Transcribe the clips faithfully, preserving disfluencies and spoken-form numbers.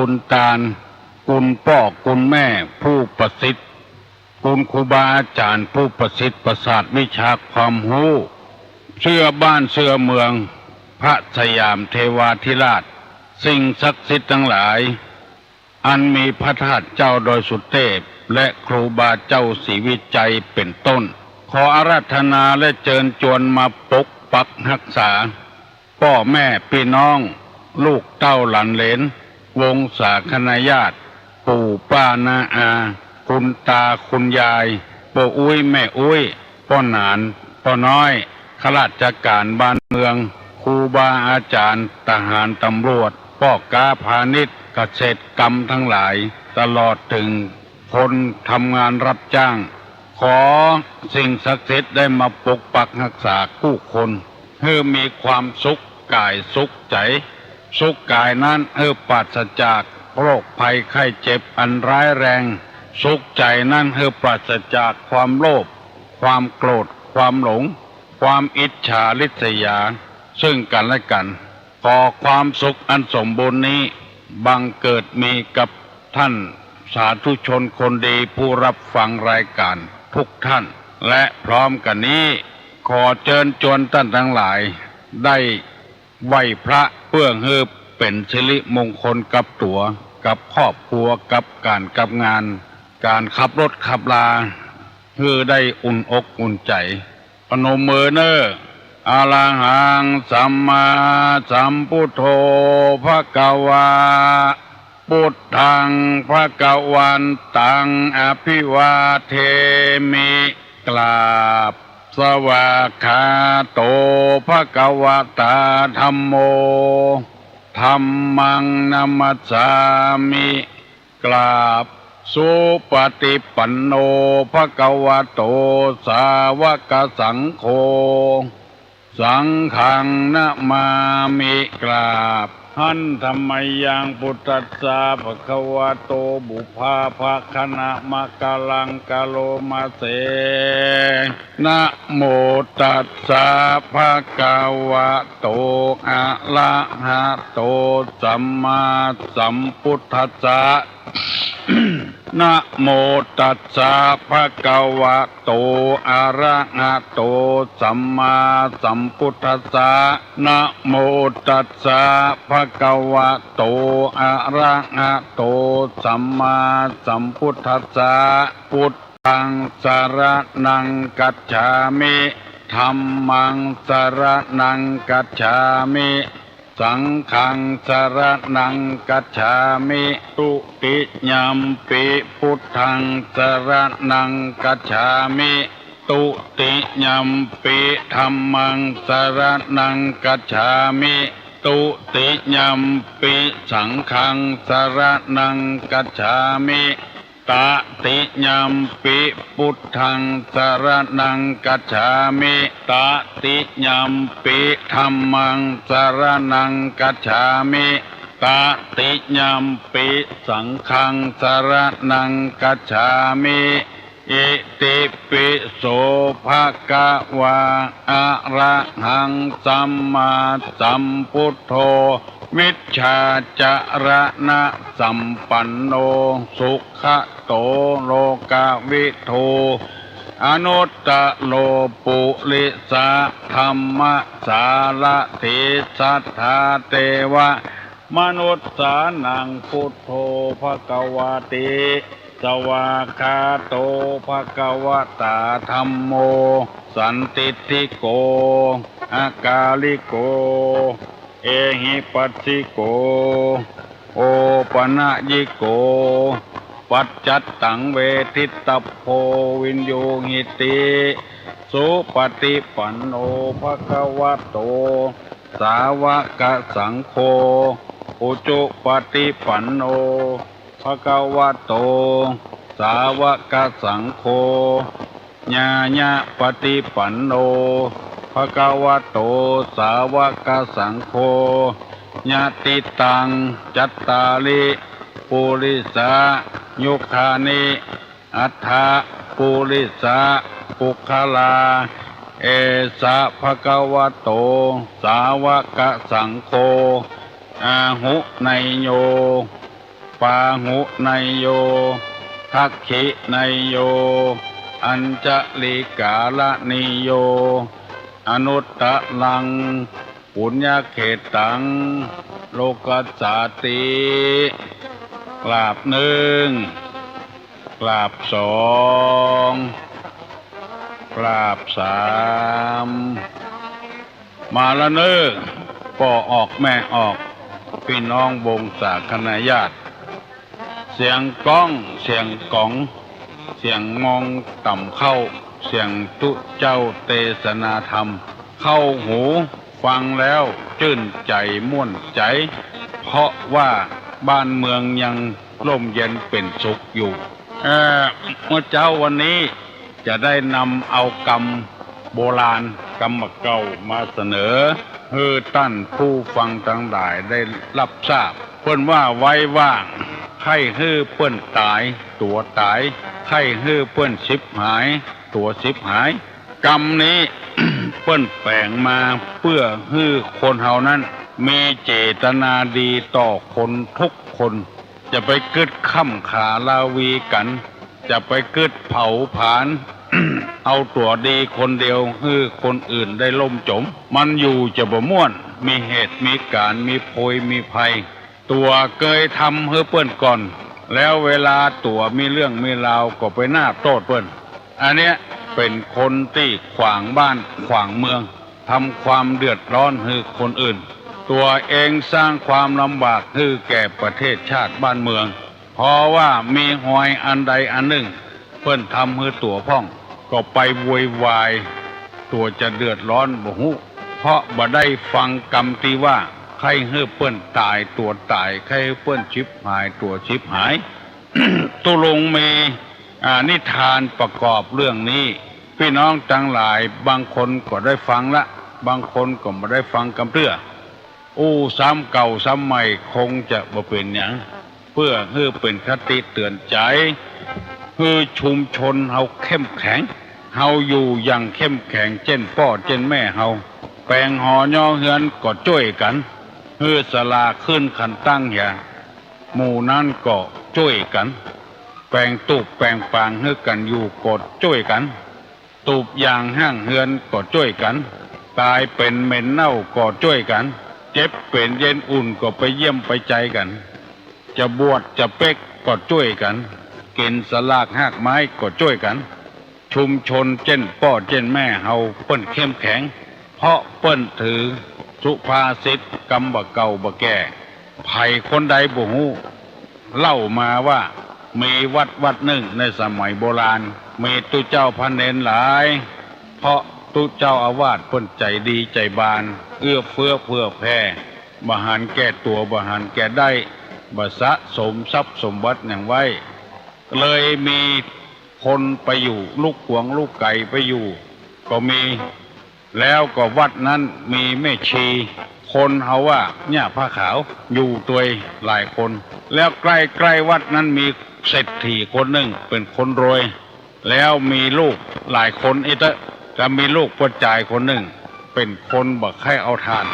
คุณตา คุณป้อ คุณแม่ผู้ประสิทธิ์ คุณครูบาอาจ๋ารย์ผู้ประสิทธิ์ประสาทวิชาความฮู้ เสื้อบ้านเสื้อเมือง พระสยามเทวาธิราช สิ่งศักดิ์สิทธิ์ตังหลาย อันมีพระธาตุเจ้าดอยสุเทพ และครูบาเจ้าศรีวิชัยเป็นต้น ขออาราธนาและเจิญจวนมาปกปักฮักษา ป้อแม่ปี้น้อง ลูกเต้าหลานเหลน วงศาคณาญาติ ปู่ป้าน้าอา คุณตาคุณยาย ป้ออุ๊ยแม่อุ๊ย ป้อหนาน ป้อน้อย ข้าราชก๋านบ้านเมือง ครูบาอาจ๋ารย์ ทหารตำรวจ ป้อก๊าพาณิชย์ เกษตรกรรมตังหลาย ตลอดเถิงคนทำงานรับจ้าง ขอสิ่งศักดิ์สิทธิ์ได้มาปกปักฮักษากู้คน หื้อมีความสุขก๋ายสุขใจ๋ สุขก๋ายนั้นหื้อปราศจากโรคภัยไข้เจ็บอันร้ายแรง สุขใจ๋นั้นหื้อปราศจากความโลภ ความโกรธ ความหลง ความอิจฉาริษยา ซึ่งกั๋นและกั๋น ขอความสุขอันสมบูรณ์นี้ บังเกิดมีกับท่านสาธุชนคนดีผู้รับฟังรายก๋านทุกท่าน และพร้อมกั๋นนี้ ขอเจิญจวนต้านตังหลาย ได้ไหว้พระเปื้อหื้อเป๋นสิริมงคลกับตั๋ว กับครอบครัว กับก๋านกับงาน ก๋านขับรถขับรา หื้อได้อุ่นอกอุ่นใจ๋ ปนมมือเน่อ อะระหัง สัมมาสัมพุทโธ ภะคะวา พุทธัง ภะคะวันตัง อะภิวาเทมิ กราบ สวากขาโต ภะคะวะตา ธัมโม ธัมมัง นะมัสสามิ กราบ สุปะติปันโน ภะคะวะโต สาวะกะสังโฆ สังฆัง นะมามิ กราบ หัน ธัมมายัง พุทธัสสะ ภะคะวะโต ปุพพาภะคะนะมะกะลัง กะโรมะเส นะโมตัสสะ ภะคะวะโต อะระหะโต สัมมาสัมพุทธัสสะ นะโมตัสสะ ภะคะวะโต อะระหะโต สัมมาสัมพุทธัสสะ นะโมตัสสะ ภะคะวะโต อะระหะโต สัมมาสัมพุทธัสสะ พุทธัง สะระณัง กัจฉามิ ธัมมัง สะระณัง กัจฉามิ สังฆัง สะระณัง กัจฉามิ ตุติยัมปิ พุทธัง สะระณัง กัจฉามิ ตุติยัมปิ ธัมมัง สะระณัง กัจฉามิ ตุติยัมปิ สังฆัง สะระณัง กัจฉามิ ตะติยัมปิ พุทธัง สะระณัง กัจฉามิ ตะติยัมปิ ธัมมัง สะระณัง กัจฉามิ ตะติยัมปิ สังฆัง สะระณัง กัจฉามิ อิติปิโส ภะคะวา อะระหัง สัมมาสัมพุทโธ วิชชาจะระณะสัมปันโน สุขะโต โลกะวิทู อนุตตะโร ปุริสะธัมมะสารถี สัทธาเตวะ มนุสสานัง พุทโธ ภะคะวะติ สวากขาโต ภะคะวะตา ธัมโม สันทิฏฐิโก อะกาลิโก เอหิปัสสิโก โอปะนะยิโก ปัจจัตตัง เวทิตตัพโพ วิญญูหิติ สุปะติปันโน ภะคะวะโต สาวะกะสังโฆ อุจุปะติปันโน ภะคะวะโต สาวะกะสังโฆ ญาญะปะติปันโน ภะคะวะโต สาวะกะสังโฆ ยะติตัง จัตตาริ ปุริสายุคานิ อัฏฐะ ปุริสะปุคคลา เอสะ ภะคะวะโต สาวะกะสังโฆ อาหุเนยโย ปาหุเนยโย ทักขิเนยโย อัญชลิกาลเนยโย อนุตตรัง ปุญญเขตตัง โลกัสสาติ กราบนึ่ง กราบสอง กราบสาม มาละเน่อ ป้อออกแม่ออก ปี้น้องวงศาคณาญาติ เสียงก๊อง เสียงก๋อง เสียงมองต่ำเข้า เสียงตุ๊เจ้าเตสนาธรรม เข้าหู ฟังแล้วจื้นใจ๋ม่วนใจ๋ เพราะว่าบ้านเมืองยังร่มเย็นเป๋นสุขอยู่ เอ่อ เมื่อเจ๊าวันนี้จะได้นำเอากำโบราณ กำบ่าเก่ามาเสนอ หื้อต้านผู้ฟังตังหลายได้ฮับทราบ เปิ้นว่า ไว้ว่าง ใค่หื้อเปิ้นต๋าย ตั๋วต๋าย ใค่หื้อเปิ้นฉิบหาย ตั๋วฉิบหาย กำนี้ เปิ้นแป๋งมาเปื้อหื้อคนเฮานั้น มีเจตนาดีต่อคนทุกคน จะไปกึ๊ดค่ำขาราวีกั๋น จะไปกึ๊ดเผาผลาญ เอาตั๋วดีคนเดียว หื้อคนอื่นได้ล่มจ๋ม มันอยู่จะบ่ม่วน มีเหตุมีก๋ารณ์ มีโพยมีภัย ตั๋วเกยทำหื้อเปิ้นก่อน แล้วเวลาตั๋วมีเรื่องมีราวก็ไปนาบโต้ษเปิ้น อันเนี้ยเป๋นคนตี้ขวางบ้านขวางเมือง ทำความเดือดร้อนหื้อคนอื่น ตั๋วเองสร้างความลำบากหื้อแก่ประเทศชาติบ้านเมือง เพราะว่ามีฮอยอันใดอันนึ่ง เปิ้นทำหื้อตั๋วพ่อง ก็ไปโวยวาย ตั๋วจะเดือดร้อนบ่ฮู้ เพราะบ่ได้ฟังกำตี้ว่า ใค่หื้อเปิ้นต๋ายตั๋วต๋าย ใค่หื้อเปิ้นฉิบหายตั๋วฉิบหาย ตุ๊ลุงมี อ่า นิทานประกอบเรื่องนี้ ปี้น้องตังหลายบางคนก็ได้ฟังละ บางคนก็บ่ได้ฟังกำเตื้อ อู้ซ้ำเก่าซ้ำใหม่คงจะบ่เป๋นหยัง เปื้อหื้อเป๋นคติเตื๋อนใจ๋ หื้อชุมชนเฮาเข้มแข็ง เฮาอยู่อย่างเข้มแข็ง เจ้นป้อเจ้นแม่เฮา แป๋งหอยอเฮือนก็จ้วยกั๋น หื้อศาลาขึ้นขันตั้งเหีย หมู่นั้นก็จ้วยกั๋น แป๋งตุ๊บแป๋งปางหื้อกั๋นอยู่ก็จ้วยกั๋น ตุ๊บยางห้างเฮือนก็จ้วยกั๋น ต๋ายเป๋นเหม็นเน่าก็จ้วยกั๋น เจ็บเป๋นเย็นอุ่นก็ไปเยี่ยมไปใจ๋กั๋น จะบวชจะเป๊กก็จ้วยกั๋น กิ๋นสลากฮากไม้ก็จ้วยกั๋น ชุมชนเจ้นป้อเจ้นแม่เฮาเปิ้นเข้มแข็ง เพราะเปิ้นถือสุภาษิตกำบ่าเก่าบ่าแก่ ใผคนใดบ่ฮู้ เล่ามาว่า มีวัดวัดนึ่งในสมัยโบราณ มีตุ๊เจ้าพระเณรหลาย เพราะตุ๊เจ้าอาวาสเปิ้นใจ๋ดีใจ๋บาน เอื้อเฟื้อเผื่อแผ่ บ่หันแก่ตั๋ว บ่หันแก่ได้ บ่สะสมทรัพย์สมบัติหยังไว้ เลยมีคนไปอยู่ ลูกกวางลูกไก๋ไปอยู่ ก็มี แล้วก็วัดนั้นมีแม่ชี คนเฮาว่าย่าผ้าขาว อยู่ตวยหลายคน แล้วใก้ๆ วัดนั้นมีเศรษฐีคนนึ่งเป๋นคนรวย แล้วมีลูกหลายคนอี้เต๊อะ ก็มีลูกป้อจายคนนึ่ง เป๋นคนบ่ใค่เอาต้าน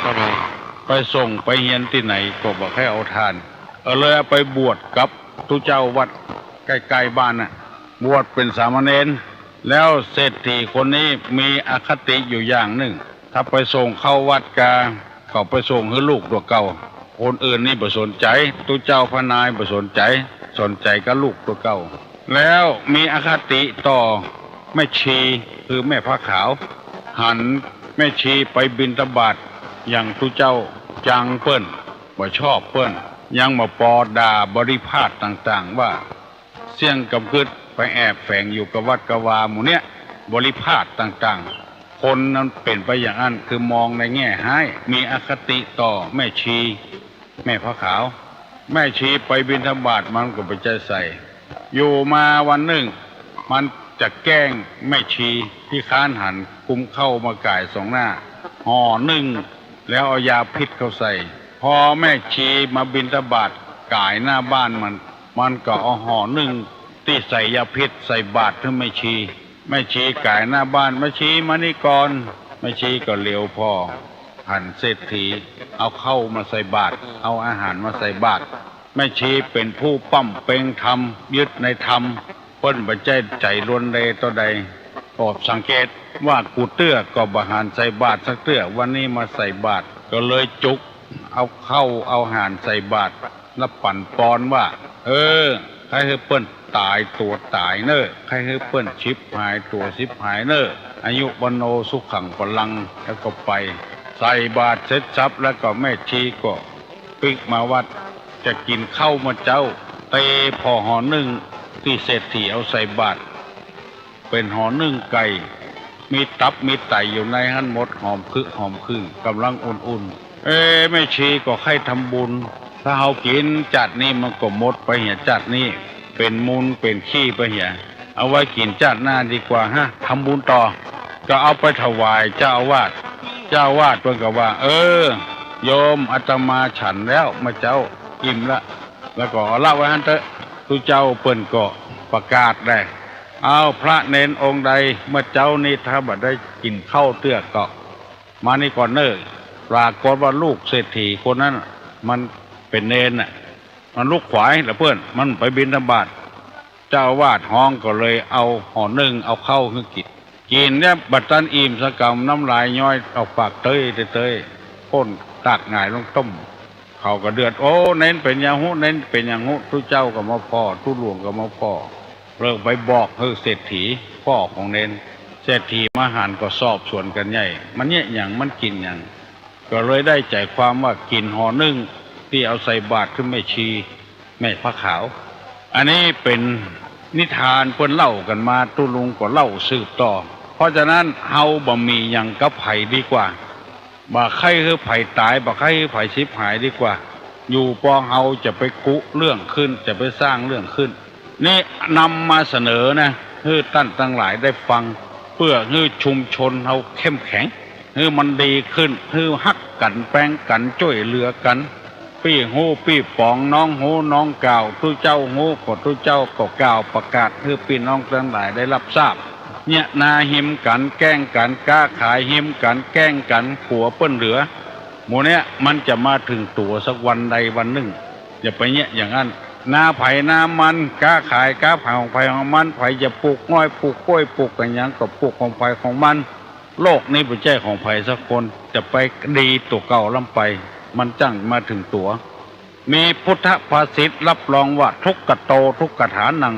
ไปส่งไปเฮียนตี้ไหนก็บ่ใค่เอาต้าน เออ เลยเอาไปบวชกับตุ๊เจ้าวัดใก้ๆ บ้านน่ะ บวชเป๋นสามเณร แล้วเศรษฐีคนนี้มีอคติอยู่อย่างนึ่ง ถ้าไปส่งเข้าวัดกา ก็ไปส่งหื้อลูกตั๋วเก่า คนอื่นนี่บ่สนใจ๋ ตุ๊เจ้าพระนายบ่สนใจ๋ สนใจ๋กับลูกตั๋วเก่า แล้วมีอคติต่อแม่ชี คือแม่ผ้าขาว หันแม่ชีไปบิณฑบาตอย่างตุ๊เจ้าจังเปิ้น บ่ชอบเปิ้น ยังบ่ปอด่าบริพาสต่างๆ ว่า เสี้ยงกำกึ๊ดไปแอบแฝงอยู่กับวัดกับวาหมู่เนี้ย บริพาสต่างๆ คนนั้นเป๋นไปอย่างอั้น คือมองในแง่ฮ้าย มีอคติต่อแม่ชี แม่ผ้าขาว แม่ชีไปบิณฑบาตมันก็บ่ใจ้ใส่ อยู่มาวันนึ่ง มันจะแกล้งแม่ชีขี้คร้านหันกุมข้าวมาก๋ายสองหน้า ห่อนึ่ง แล้วเอายาพิษเข้าใส่ พอแม่ชีมาบิณฑบาตก๋ายหน้าบ้านมัน มันก็เอาห่อนึ่งตี้ใส่ยาพิษใส่บาตรหื้อแม่ชี แม่ชีก๋ายหน้าบ้าน แม่ชีมานี่ก่อน แม่ชีก็เหลียวผ่อ หันเศรษฐี เอาข้าวมาใส่บาตร เอาอาหารมาใส่บาตร แม่ชีเป๋นผู้ป้ำเป๋งธรรม ยึดในธรรม เปิ้นบ่ใจ้ใจ๋ลวนเลต่อใด ก็สังเกตว่ากู้เตื้อก็บ่หันใส่บาตรสักเตื้อ วันนี้มาใส่บาตร ก็เลยจุกเอาข้าวเอาอาหารใส่บาตร แล้วปั่นปอนว่า เออ ใค่หื้อเปิ้นต๋ายตั๋วต๋ายเน่อ ใค่หื้อเปิ้นฉิบหายตั๋วฉิบหายเน่อ อายุวัณโณสุขังพลัง แล้วก็ไป ใส่บาตรเสร็จสับแล้วก็แม่ชีก็ปิ๊กมาว่า จะกิ๋นข้าวเมื่อเจ๊า เตผ่อห่อนึ่งตี้เศรษฐีเอาใส่บาตร เป๋นห่อนึ่งไก่ มีตับมีไตอยู่ในหั้นหมด หอมขึกหอมขึ่ง ก่ำลังอุ่นๆ เอ๊ะ แม่ชีก็ใค่ทำบุญ ถ้าเฮากิ๋นจาตินี้มันก็หมดไปเหียจาตินี้ เป๋นมูลเป๋นขี้ไปเหีย เอาไว้กิ๋นจาติหน้าดีกว่าฮะ ทำบุญต่อ ก็เอาไปถวายเจ้าอาวาส เจ้าอาวาสเปิ้นก็ว่า เออ โยม อาตมาฉันแล้วเมื่อเจ๊า อิ่มละ แล้วก็เอาละไว้หั้นเต๊อะ ตุ๊เจ้าเปิ้นก็ประกาศได้ เอา พระเณรองค์ใดเมื่อเจ๊านี้ถ้าบ่ได้กิ๋นข้าวเตื้อก็มานี่ก่อนเน่อ ปรากฏว่าลูกเศรษฐีคนนั้นมันเป๋นเณรน่ะ มันลุกขวายละเปิ้น มันไปบิณฑบาต เจ้าอาวาสฮ้องก็เลยเอาห่อนึ่งเอาข้าวหื้อกิ๋น กิ๋นเนี่ยบ่ตันอิ่มสักกำ น้ำลายย้อยออกปากเต๊ยๆ ก้นตากหงายลงต้ม เขาก็เดือด โอ้ เณรเป๋นหยังฮู้ เณรเป๋นหยังฮู้ ตุ๊เจ้าก็มาผ่อ ตุ๊หลวงก็มาผ่อ เลยไปบอกหื้อเศรษฐี ป้อของเณร เศรษฐีมาหันก็สอบสวนกั๋นใหญ่ มันเยียะหยัง มันกิ๋นหยัง ก็เลยได้ใจ๋ความว่ากิ๋นห่อนึ่งตี้เอาใส่บาตรหื้อแม่ชี แม่ผ้าขาว อันนี้เป๋นนิทานเปิ้นเล่ากั๋นมา ตุ๊ลุงก็เล่าสืบต่อ เพราะฉะนั้นเฮาบ่มีหยังกับใผดีกว่า บ่ใค่หื้อใผต๋าย บ่ใค่หื้อใผฉิบหายดีกว่า อยู่ปอเฮาจะไปกุเรื่องขึ้น จะไปสร้างเรื่องขึ้น นี่นำมาเสนอนะ หื้อต้านตังหลายได้ฟัง เปื้อหื้อชุมชนเฮาเข้มแข็ง หื้อมันดีขึ้น หื้อฮักกั๋นแปงกั๋นจ้วยเหลือกั๋น ปี้ฮู้ปี้ป๋อง น้องฮู้น้องกล่าว ตุ๊เจ้าฮู้ก็ตุ๊เจ้าก็กล่าวประกาศหื้อปี้น้องตังหลายได้รับทราบ เยียะนาฮิมกั๋น แก้งกั๋น ก๊าขายฮิมกั๋น แก้งกั๋น กั๋วเปิ้นเหลือ หมู่เนี้ยมันจะมาเถิงตั๋วสักวันใดวันนึ่ง อย่าไปเยียะอย่างนั้น นาใผนามัน ก๊าขายก๊าขายของใผของมัน ใผจะปลูกอ้อยปลูกกล้วยปลูกอะหยังก็ปลูกของใผของมัน โลกนี้บ่ใจ้ของใผสักคน จะไปดีตั๋วเก่าล้ำไป มันจั้งมาเถิงตั๋ว มีพุทธภาษิตรับรองว่า ทุกขโต ทุกขฐานัง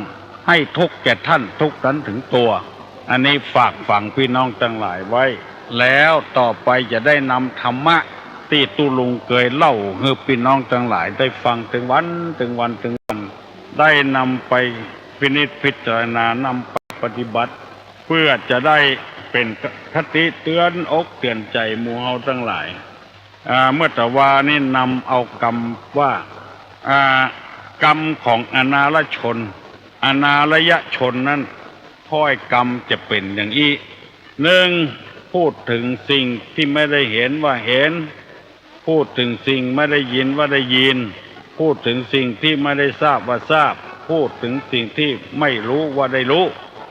ให้ทุกข์แก่ท่าน ทุกข์นั้นถึงตัว อันนี้ฝากฝังปี้น้องตังหลายไว้ แล้วต่อไปจะได้นำธรรมะตี้ตุ๊ลุงเกยเล่าหื้อปี้น้องตังหลายได้ฟังเถิงวันเถิงวันเถิงวัน ได้นำไปพินิจพิจารณานำไปปฏิบัติ เปื้อจะได้เป๋นคติเตือนอกเตือนใจ๋หมู่เฮาตังหลาย อ่า เมื่อตะวานี้นำเอากำว่า อ่า กำของอนารชน อนารยชนนั้น ถ้อยกำจะเป๋นอย่างอี้ นึ่ง พูดเถิงสิ่งตี้ไม่ได้เห็นว่าเห็น พูดเถิงสิ่งไม่ได้ยินว่าได้ยิน พูดเถิงสิ่งตี้ไม่ได้ทราบว่าทราบ พูดเถิงสิ่งตี้ไม่ฮู้ว่าได้ฮู้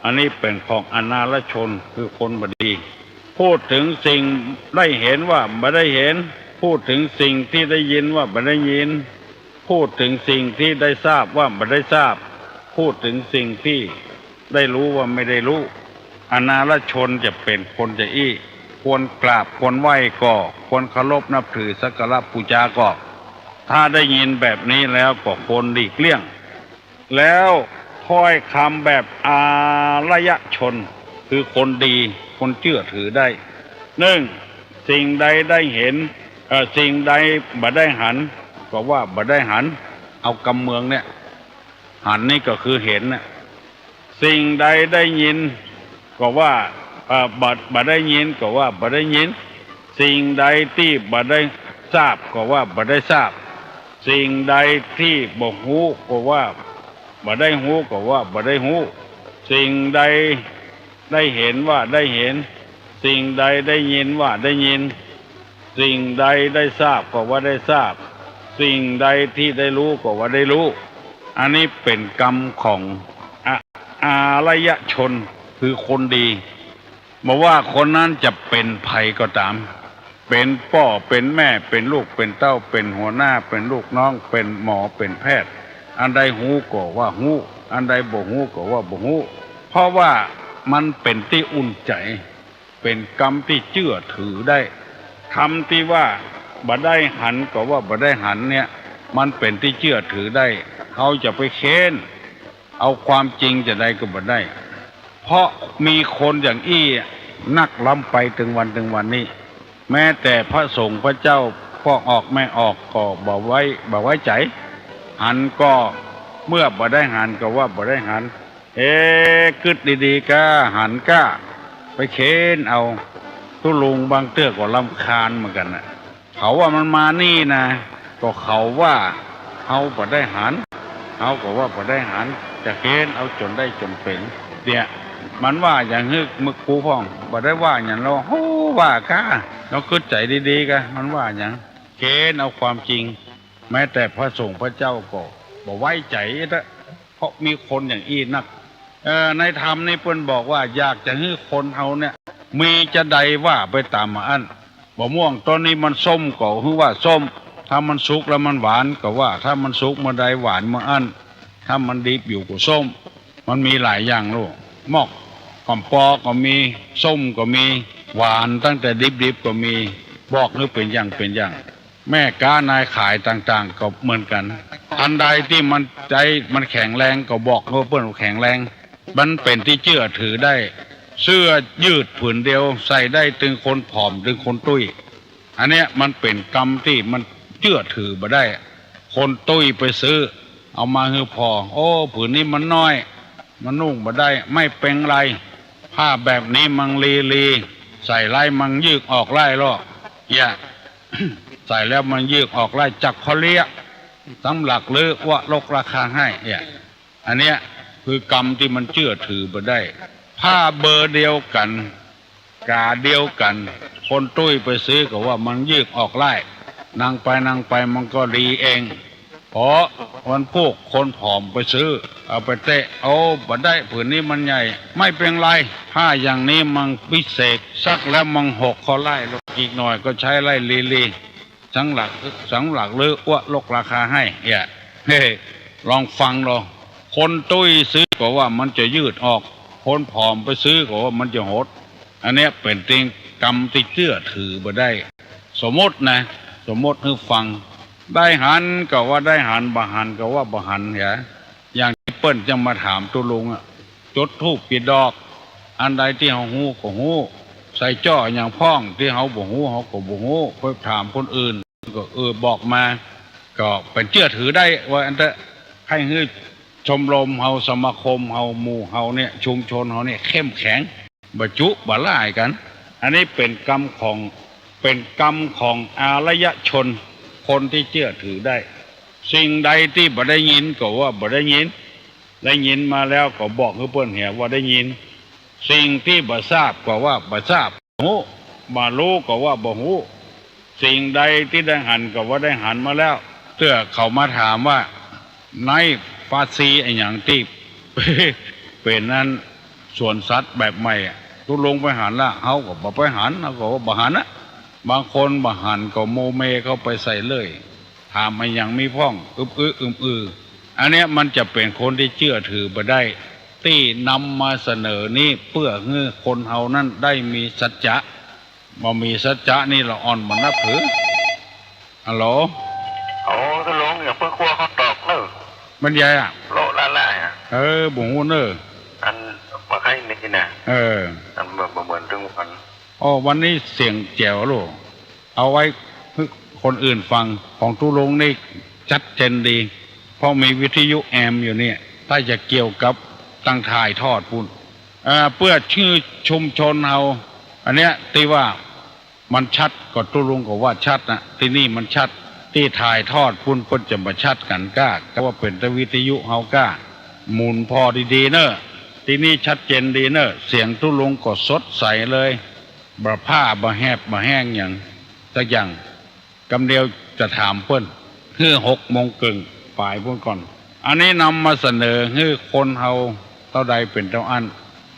อันนี้เป๋นของอนารชน คือคนบ่ดี พูดเถิงสิ่งได้เห็นว่าบ่ได้เห็น พูดเถิงสิ่งตี้ได้ยินว่าบ่ได้ยิน พูดเถิงสิ่งตี้ได้ทราบว่าบ่ได้ทราบ พูดเถิงสิ่งตี้ได้ฮู้ว่าไม่ได้ฮู้ อนารชนจะเป๋นคนจะอี้ ควรกราบควรไหว้ก็ ควรเคารพนับถือสักการะปู๋จาก็ ถ้าได้ยินแบบนี้แล้วก็ควรหลีกเลี่ยง แล้วถ้อยกำแบบอารยชน คือคนดี คนเจื้อถือได้ นึ่ง สิ่งใดได้เห็น เอ่อ สิ่งใดบ่ได้หัน ก็ว่าบ่ได้หัน เอากำเมืองเนี่ย หันนี่ก็คือเห็นน่ะ สิ่งใดได้ยิน ก็ว่า เอ่อ บ่ บ่ได้ยิน ก็ว่าบ่ได้ยิน สิ่งใดตี้บ่ได้ทราบ ก็ว่าบ่ได้ทราบ สิ่งใดตี้บ่ฮู้ ก็ว่าบ่ได้ฮู้ ก็ว่าบ่ได้ฮู้ สิ่งใดได้เห็นว่าได้เห็น สิ่งใดได้ยินว่าได้ยิน สิ่งใดได้ทราบก็ว่าได้ทราบ สิ่งใดตี้ได้ฮู้ก็ว่าได้ฮู้ อันนี้เป๋นกำของ อ- อารยชน คือคนดี บ่ว่าคนนั้นจะเป๋นใผก็ต๋าม เป๋นป้อเป๋นแม่ เป๋นลูกเป๋นเต้า เป๋นหัวหน้า เป๋นลูกน้อง เป๋นหมอ เป๋นแพทย์ อันใดฮู้ก็ว่าฮู้ อันใดบ่ฮู้ก็ว่าบ่ฮู้ เพราะว่ามันเป๋นตี้อุ่นใจ๋ เป๋นกำตี้เจื้อถือได้ ธรรมตี้ว่าบ่ได้หันก็ว่าบ่ได้หันเนี่ย มันเป๋นตี้เจื้อถือได้ เฮาจะไปเค้นเอาความจริงจะใดก็บ่ได้ เพราะมีคนอย่างอี้นักล้ำไปเถิงวันเถิงวันนี้ แม้แต่พระสงฆ์พระเจ้าพ่อออกแม่ออกก็บ่ไว้ บ่ไว้ใจ๋ หันก็เมื่อบ่ได้หันก็ว่าบ่ได้หัน เอ๊ะ กึ๊ดดีๆ ก้า หันก้า ไปเค้นเอา ตุ๊ลุงบางเตื้อก็รำคาญเหมือนกั๋นน่ะ เขาว่ามันมานี่นะ ก็เขาว่าเฮาบ่ได้หัน เฮาก็ว่าบ่ได้หัน จะเค้นเอาจ๋นได้จ๋นเป๋น เนี่ย มันว่าหยังหื้อมึกกูพ่อง บ่ได้ว่าหยังลอ ฮู้ว่าก้า ลองกึ๊ดใจ๋ดีๆ ก้า มันว่าหยัง เค้นเอาความจริง แม้แต่พระสงฆ์พระเจ้าก็บ่ไว้ใจ๋เต๊อะ เพราะมีคนอย่างอี้นัก เอ่อ ในธรรมนี่เปิ้นบอกว่าอยากจะหื้อคนเฮาเนี่ย มีจะใดว่าไปต๋ามอั้น บ่ม่วงต้นนี้มันส้มก็หื้อว่าส้ม ถ้ามันสุกแล้วมันหวานก็ว่า ถ้ามันสุกเมื่อใดหวานเมื่ออั้น ถ้ามันดิบอยู่ก็ส้ม มันมีหลายอย่างลูก มอกก๋ำปอก็มี ส้มก็มี หวานตั้งแต่ดิบๆ ก็มี บอกหื้อเป๋นอย่างเป๋นอย่าง แม่ก๊านายขายต่างๆ ก็เหมือนกั๋น อันใดตี้มันใจ๋มันแข็งแรงก็บอกหื้อเปิ้นว่าแข็งแรง มันเป๋นตี้เจื้อถือได้ เสื้อยืดผืนเดียวใส่ได้ตึงคนผอมตึงคนตุ้ย อันเนี้ยมันเป๋นกำตี้มันเจื้อถือบ่ได้ คนตุ้ยไปซื้อ เอามาหื้อผ่อ โอ้ ผืนนี้มันน้อย มันนุ่งบ่ได้ ไม่เป๋นไร ผ้าแบบนี้มันลีๆ ใส่ไล้มันยืดออกไล้ลอ เนี่ย ใส่แล้วมันยืดออกไล้ จักผ่อเลี้ย สำหรับลือว่าลดราคาหื้อ เนี่ย อันเนี้ยคือกำตี้มันเจื้อถือบ่ได้ ผ้าเบอร์เดียวกั๋น ก๋าเดียวกั๋น คนตุ้ยไปซื้อก็ว่ามันยืดออกไล้ นั่งไปนั่งไปมันก็ดีเอง พอวันพูกคนผอมไปซื้อ เอาไปเต๊ะ โอ้ บ่ได้ ผืนนี้มันใหญ่ ไม่เป๋นไร ผ้าอย่างนี้มันวิเศษ ซักแล้วมันหดเข้าไล้ อีกหน่อยก็ใจ๊ไล้ลีๆ สำหรับ สำหรับลือว่าลดราคาหื้อ เนี่ย เฮ้ ลองฟังลอ คนตุ้ยซื้อก็ว่ามันจะยืดออก คนผอมไปซื้อก็ว่ามันจะหด อันเนี้ยเป๋นตี้กำตี้เจื้อถือบ่ได้ สมมตินะ สมมติหื้อฟัง ได้หันก็ว่าได้หัน บ่หันก็ว่าบ่หัน เนี่ย อย่างตี้เปิ้นจั่งมาถามตุ๊ลุงอะ จุดธูปกี่ดอก อันใดตี้เฮาฮู้ก็ฮู้ ใส่จ้ออะหยังพ่อง ตี้เฮาบ่ฮู้เฮาก็บ่ฮู้ ไปถามคนอื่นก็ เออ บอกมา ก็เป๋นเจื้อถือได้ ว่าอั้นเต๊อะ ใค่หื้อชมรมเฮา สมาคมเฮา หมู่เฮาเนี่ย ชุมชนเฮาเนี่ยเข้มแข็ง บ่จุบ่ล่ายกั๋น อันนี้เป๋นกำของ เป๋นกำของอารยชน คนตี้เจื้อถือได้ สิ่งใดตี้บ่ได้ยินก็ว่าบ่ได้ยิน ได้ยินมาแล้วก็บอกหื้อเปิ้นเหียว่าได้ยิน สิ่งตี้บ่ทราบก็ว่าบ่ทราบ ฮู้ บ่ฮู้ก็ว่าบ่ฮู้ สิ่งใดตี้ได้หันก็ว่าได้หันมาแล้ว เตื้อเขามาถามว่า ในฟาซีอะหยังตี้ เป๋นอันสวนสัตว์แบบใหม่อะ ตุ๊ลุงไปหันละ เฮาก็บ่ไปหัน เฮาก็ว่าบ่หันอะ บางคนบ่หันก็โมเมเข้าไปใส่เลย ถามอะหยังมีพ่อง อึบอึอึมอือ อันเนี้ยมันจะเป๋นคนตี้เจื้อถือบ่ได้ ตี้นำมาเสนอนี้เปื้อหื้อคนเฮานั้นได้มีสัจจะ บ่มีสัจจะนี่ละอ่อนบ่นับถือ ฮัลโหล โอ้ ตุ๊ลุง อย่าเปิ้งกลัวเขาตอบเน่อ บรรยายอะ โลละละอะ เออ บ่ฮู้เน่อ อัน บ่ใค่นี่นะ เออ อันบ่ บ่เหมือนตึงวัน อ้อ วันนี้เสียงแจ๋วลูก เอาไว้หื้อคนอื่นฟัง ของตุ๊ลุงนี่ชัดเจนดี เพราะมีวิทยุแอมอยู่เนี่ย ถ้าจะเกี่ยวกับตังถ่ายทอดปู้น เอ่อ เปื้อหื้อชุมชนเฮา อันเนี้ยตี้ว่ามันชัด ก็ตุ๊ลุงก็ว่าชัดนะ ตี้นี่มันชัด ตี้ถ่ายทอดปู้นเปิ้นจะบ่ชัดกั๋นก้า ก็ว่าเป๋นแต่วิทยุเฮาก้า หมุนผ่อดีๆ เน่อ ตี้นี่ชัดเจนดีเน่อ เสียงตุ๊ลุงก็สดใสเลย บ่พร่าบ่แหบบ่แห้งหยังสักอย่าง กำเดียวจะถามเปิ้น หื้อหกโมงเกิ่งป๋ายปู้นก่อน อันนี้นำมาเสนอหื้อคนเฮาเต้าใดเป๋นเต้าอั้น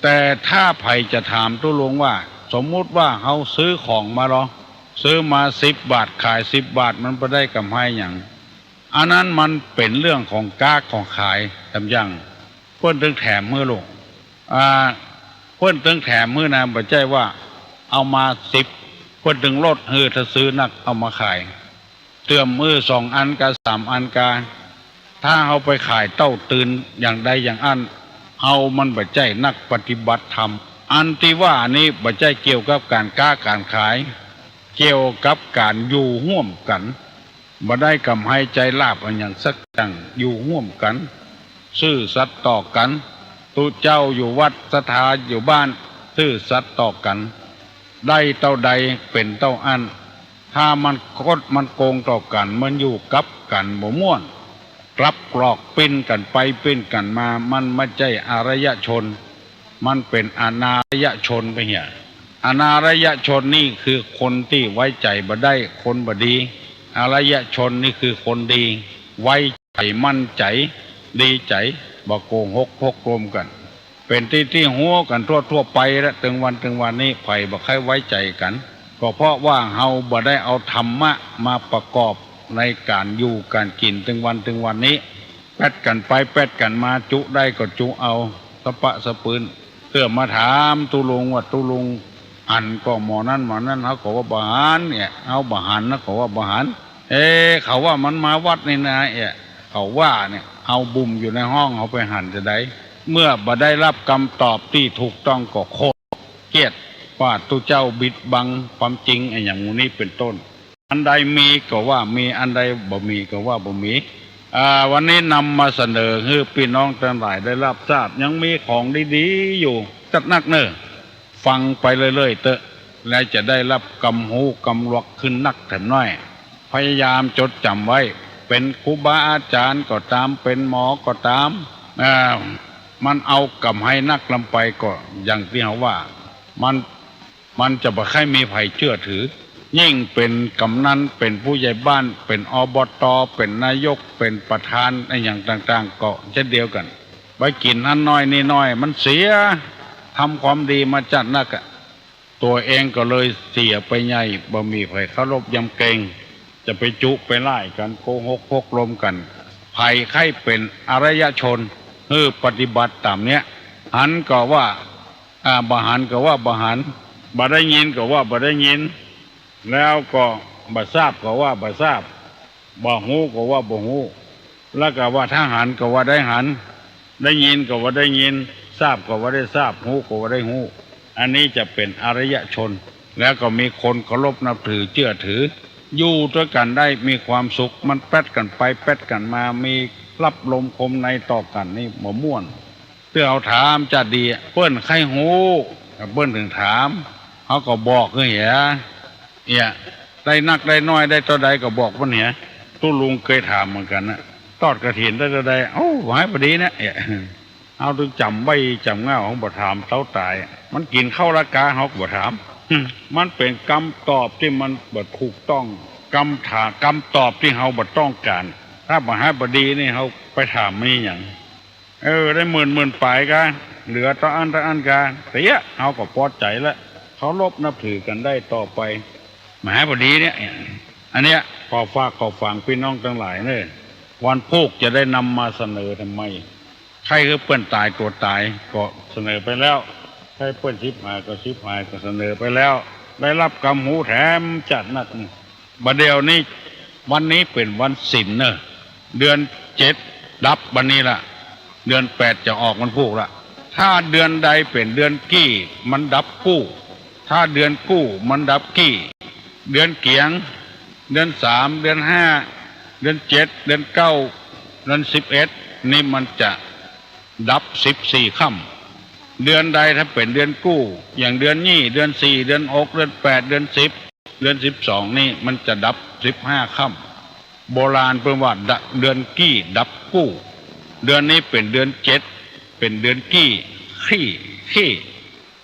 แต่ถ้าใผจะถามตุ๊ลุงว่า สมมุติว่าเฮาซื้อของมาลอ ซื้อมาสิบบาท ขายสิบบาท มันบ่ได้กำไรหยัง อันนั้นมันเป๋นเรื่องของก๊าของขาย ต๋ามอย่าง เปิ้นตึงแถมหื้อลูก อ่า เปิ้นตึงแถมหื้อนะ บ่ใจ้ว่าเอามาสิบ เปิ้นตึงลดหื้อ ถ้าซื้อนักเอามาขาย เติมหื้อสองอันกาสามอันกา ถ้าเฮาไปขายเต้าตื่นอย่างใดอย่างอั้น เฮามันบ่ใจ้นักปฏิบัติธรรม อันตี้ว่านี้บ่ใจ้เกี่ยวกับก๋านก๊าก๋านขาย เกี่ยวกับก๋านอยู่ฮ่วมกั๋น บ่ได้กำไรใจ๊ลาภอะหยังสักอย่าง อยู่ฮ่วมกั๋น ซื่อสัตย์ต่อกั๋น ตุ๊เจ้าอยู่วัด ศรัทธาอยู่บ้าน ซื่อสัตย์ต่อกั๋น ได้เต้าใดเป๋นเต้าอั้น ถ้ามันคดมันโกงต่อกั๋น มันอยู่กับกั๋นบ่ม่วน กลับหลอกปิ้นกั๋นไปปิ้นกั๋นมา มันบ่ใจ้อริยชน มันเป๋นอนาริยชนไปเหีย อนาริยชนนี่คือคนตี้ไว้ใจ๋บ่ได้ คนบ่ดี อริยชนนี่คือคนดี ไว้ใจ๋ มั่นใจ๋ ดีใจ๋ บ่โกหกพกลมกั๋น เป๋นตี้ตี้ฮู้กั๋นทั่วๆ ไปละ ตึงวันตึงวันนี้ ใผบ่ใค่ไว้ใจ๋กั๋น ก็เพราะว่าเฮาบ่ได้เอาธรรมะมาประกอบในก๋านอยู่ก๋านกิ๋นตึงวันตึงวันนี้ แป๊ดกั๋นไปแป๊ดกั๋นมา จุได้ก็จุเอา สะปะสะปืน เตื้อมาถามตุ๊ลุงว่า ตุ๊ลุงหันก่อหมอนั้นหมอนั้น เฮาก็ว่าบ่หันเนี่ย เฮาบ่หันนะ ก็ว่าบ่หัน เอ๊ะ เขาว่ามันมาวัดนี่นา เอ๊ะ เขาว่าเนี่ย เฮาบุ่มอยู่ในห้อง เฮาไปหันจะใด เมื่อบ่ได้ฮับกำตอบตี้ถูกต้องก็โขดเคียด ว่าตุ๊เจ้าบิดบังความจริงอะหยังหมู่นี้เป๋นต้น อันใดมีก็ว่ามี อันใดบ่มีก็ว่าบ่มี อ่า วันนี้นำมาเสนอหื้อปี้น้องตังหลายได้ฮับทราบ ยังมีของดีๆ อยู่จัดนักเน่อ ฟังไปเรื่อยๆ เต๊อะ แล้วจะได้ฮับกำฮู้กำลวกขึ้นนักแถมน้อย พยายามจดจ๋ำไว้ เป๋นครูบาอาจ๋ารย์ก็ต๋าม เป๋นหมอก็ต๋าม อ่า มันเอากำไรนักล้ำไปก็อย่างตี้เฮาว่า มัน มันจะบ่ใค่มีใผเจื้อถือ ยิ่งเป๋นก๋ำนัน เป๋นผู้ใหญ่บ้าน เป๋น อบต. เป๋นนายก เป๋นประธานอะหยังต่างๆ ก็เช่นเดียวกั๋น ไปกิ๋นอันน้อยนี่น้อย มันเสีย ทำความดีมาจัดนักอะ ตั๋วเองก็เลยเสียไปใหญ่ บ่มีใผเคารพยำเกรง จะไปจุไปล่ายกั๋น โกหกพกลมกั๋น ใผใค่เป๋นอริยชน หื้อปฏิบัติต๋ามเนี้ย หันก็ว่า อ่า บ่หันก็ว่าบ่หัน บ่ได้ยินก็ว่าบ่ได้ยิน แล้วก็บ่ทราบก็ว่าบ่ทราบ บ่ฮู้ก็ว่าบ่ฮู้ แล้วก็ว่าถ้าหันก็ว่าได้หัน ได้ยินก็ว่าได้ยิน ทราบก็ว่าได้ทราบ ฮู้ก็ว่าได้ฮู้ อันนี้จะเป๋นอริยชน แล้วก็มีคนเคารพนับถือเจื้อถือ อยู่ตวยกั๋นได้มีความสุข มันแป๊ดกั๋นไปแป๊ดกั๋นมา มีฮับลมคมในต่อกั๋นนี่บ่ม่วน เตื้อเฮาถามจะดี เปิ้นใค่ฮู้ เปิ้นตึงถาม เฮาก็บอกหื้อเหีย เนี่ย ได้นักได้น้อยได้เต้าใดก็บอกเปิ้นเหีย ตุ๊ลุงเกยถามเหมือนกั๋นนะ ตอดกฐินได้เต้าใด เอ้า หายพอดีเนี่ย เนี่ย เฮาตึงจ๋ำใบ้จ๋ำเง่า เฮาบ่ถามเต้าต๋าย มันกิ๋นข้าวละกา เฮาก็บ่ถาม มันเป๋นกำตอบตี้มันบ่ถูกต้อง กำถาม กำตอบตี้เฮาบ่ต้องก๋าน ถ้าบ่หายพอดีนี่ เฮาไปถามมันอะหยัง เออ ได้หมื่น หมื่นป๋ายกา เหลือเต้าอั้น เต้าอั้นกา เตี้ย เฮาก็ปอใจ๋ละ เคารพนับถือกั๋นได้ต่อไป บ่หายพอดีเนี่ย อันเนี้ย ขอฝากขอฝังปี้น้องตังหลายเน่อ วันพูกจะได้นำมาเสนอทำไม ใค่หื้อเปิ้นต๋ายตั๋วต๋ายก็เสนอไปแล้ว ใค่เปิ้นฉิบหายก็ฉิบหายก็เสนอไปแล้ว ได้ฮับกำฮู้แถมจัดนัก บ่าเดี่ยวนี้ วันนี้เป๋นวันศีลเน่อ เดือนเจ็ดดับวันนี้ละ เดือนแปดจะออกวันพูกละ ถ้าเดือนใดเป๋นเดือนกี้ มันดับกู้ ถ้าเดือนกู้มันดับกี้ เดือนเกี๋ยง เดือนสาม เดือนห้า เดือนเจ็ด เดือนเก้า เดือนสิบเอ็ด นี่มันจะดับสิบสี่ค่ำ เดือนใดถ้าเป๋นเดือนกู้ อย่างเดือนนี้ เดือนสี่ เดือนหก เดือนแปด เดือนสิบ เดือนสิบสองนี่มันจะดับสิบห้าค่ำ โบราณเปิ้นว่าดะ เดือนกี้ดับกู้ เดือนนี้เป๋นเดือนเจ็ด เป๋นเดือนกี้ ขี้ ขี้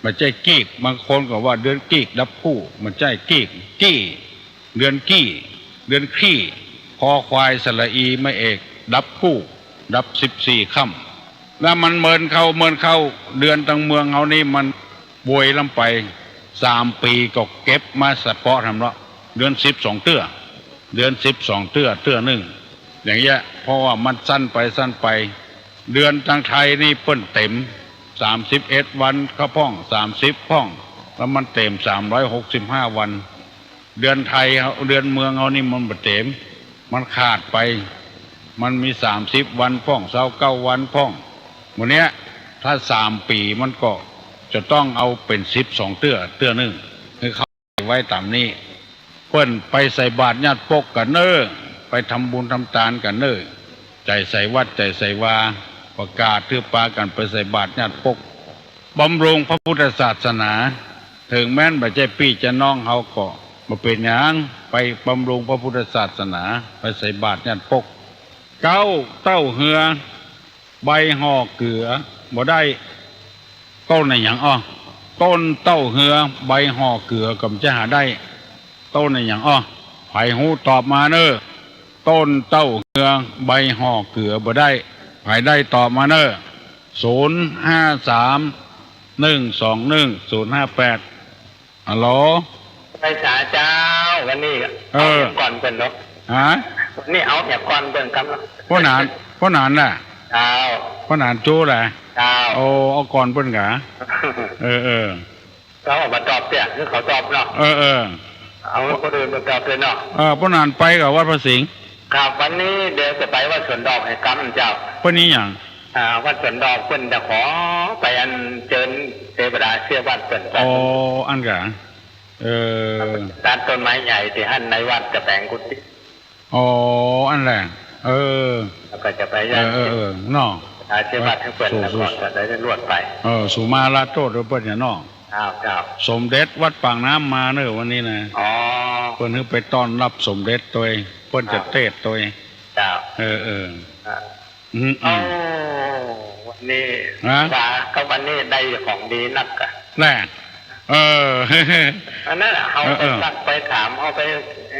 บ่ใจ้กีก บางคนก็ว่าเดือนกีกดับกู้ บ่ใจ้กีก กี้ เดือนกี้ เดือนขี้ คอควายสระอีไม้เอก ดับกู้ ดับสิบสี่ค่ำ แล้วมันเมินเข้า เมินเข้า เดือนตังเมืองเฮานี่มันโวยล้ำไป สามปี๋ก็เก็บมาสะเปาะทำเลาะ เดือนสิบสองเตื้อ เดือนสิบสองเตื้อ เตื้อนึ่ง อย่างเงี้ย เพราะว่ามันสั้นไปสั้นไป เดือนตางไทยนี่เปิ้นเต็ม สามสิบเอ็ดวันก็พ่อง สามสิบพ่อง แล้วมันเต็ม สามร้อยหกสิบห้าวัน เดือนไทยเฮา เดือนเมืองเฮานี่มันบ่เต็ม มันขาดไป มันมีสามสิบวันพ่อง ซาวเก้าวันพ่อง หมู่เนี้ย ถ้าสามปี๋มันก็จะต้องเอาเป๋นสิบสองเตื้อ เตื้อนึ่ง คือเข้าไว้ต๋ามนี้ เปิ้นไปใส่บาตรญาติปกกั๋นเน่อ ไปทำบุญทำตานกั๋นเน่อ ใจ๋ใส่วัดใจ๋ใส่วา ประกาศหื้อปากั๋นไปใส่บาตรญาติปก บำรุงพระพุทธศาสนา เถิงแม้นบ่ใจ้ปี้ใจ้น้องเฮาก็บ่เป๋นหยัง ไปบำรุงพระพุทธศาสนา ไปใส่บาตรญาติปก เก๊าเต้าเฮือ ใบห่อเกือบ่ได้ ต้นอะหยังอ้อ ต้นเต้าเฮือ ใบห่อเกือก็บ่ใจ้หาได้ ต้นอะหยังอ้อ ใผฮู้ตอบมาเน่อ ต้นเต้าเฮือ ใบห่อเกือบ่ได้ ใผได้ตอบมาเน่อ ศูนย์ห้าสาม หนึ่งสองหนึ่ง ศูนย์ห้าแปด ฮัลโหล ไปสาเจ้า วันนี้ เออ เอาเหียก่อนเปิ้นเนาะ ฮะ วันนี้เอาเหียก่อนเปิ้นกำเนาะ ป้อหนาน ป้อหนานน่ะ เจ้า ป้อหนานจู้แหละ เจ้า โอ้ เอาก่อนเปิ้นกา เออ เออ เขาเอามาตอบเตี้ย คือเขาตอบเนาะ เออ เออ เอาคนอื่นมาตอบเลยเนาะ เออ ป้อหนานไปกับวัดพระสิงห์ ครับ วันนี้เดี๋ยวจะไปวัดสวนดอกเหียกำเจ้า เปิ้นมีหยัง อ่า วัดสวนดอกเปิ้นจะขอไปอัญเชิญเทวดาเสี้ยววัดเปิ้น อ๋อ อันกา เออ ตัดต้นไม้ใหญ่ตี้หั้นในวัดจะแป๋งกุฏิ อ๋อ อันแหละ เออ แล้วก็จะไป เออ เออ เออ เนาะ เทวดาเสี้ยววัดหื้อเปิ้น เออ แล้วก็จะได้ลวดไป เออ สุมาลาโต้ษเปิ้นเนี่ยเนาะ ครับ ครับ สมเด็จวัดปากน้ำมาเน่อวันนี้นะ อ๋อ เปิ้นหื้อไปต้อนรับสมเด็จตวย เปิ้นจะ ครับ เตสน์ตวย ครับ เออ เออ ครับ อืม อืม โอ้ วันนี้ ฮะ ว่าก็วันนี้ได้ของดีนักอะ แหละ เออ อันนั้นน่ะ เฮา เออ ไป เออ ซักไปถาม เฮาไป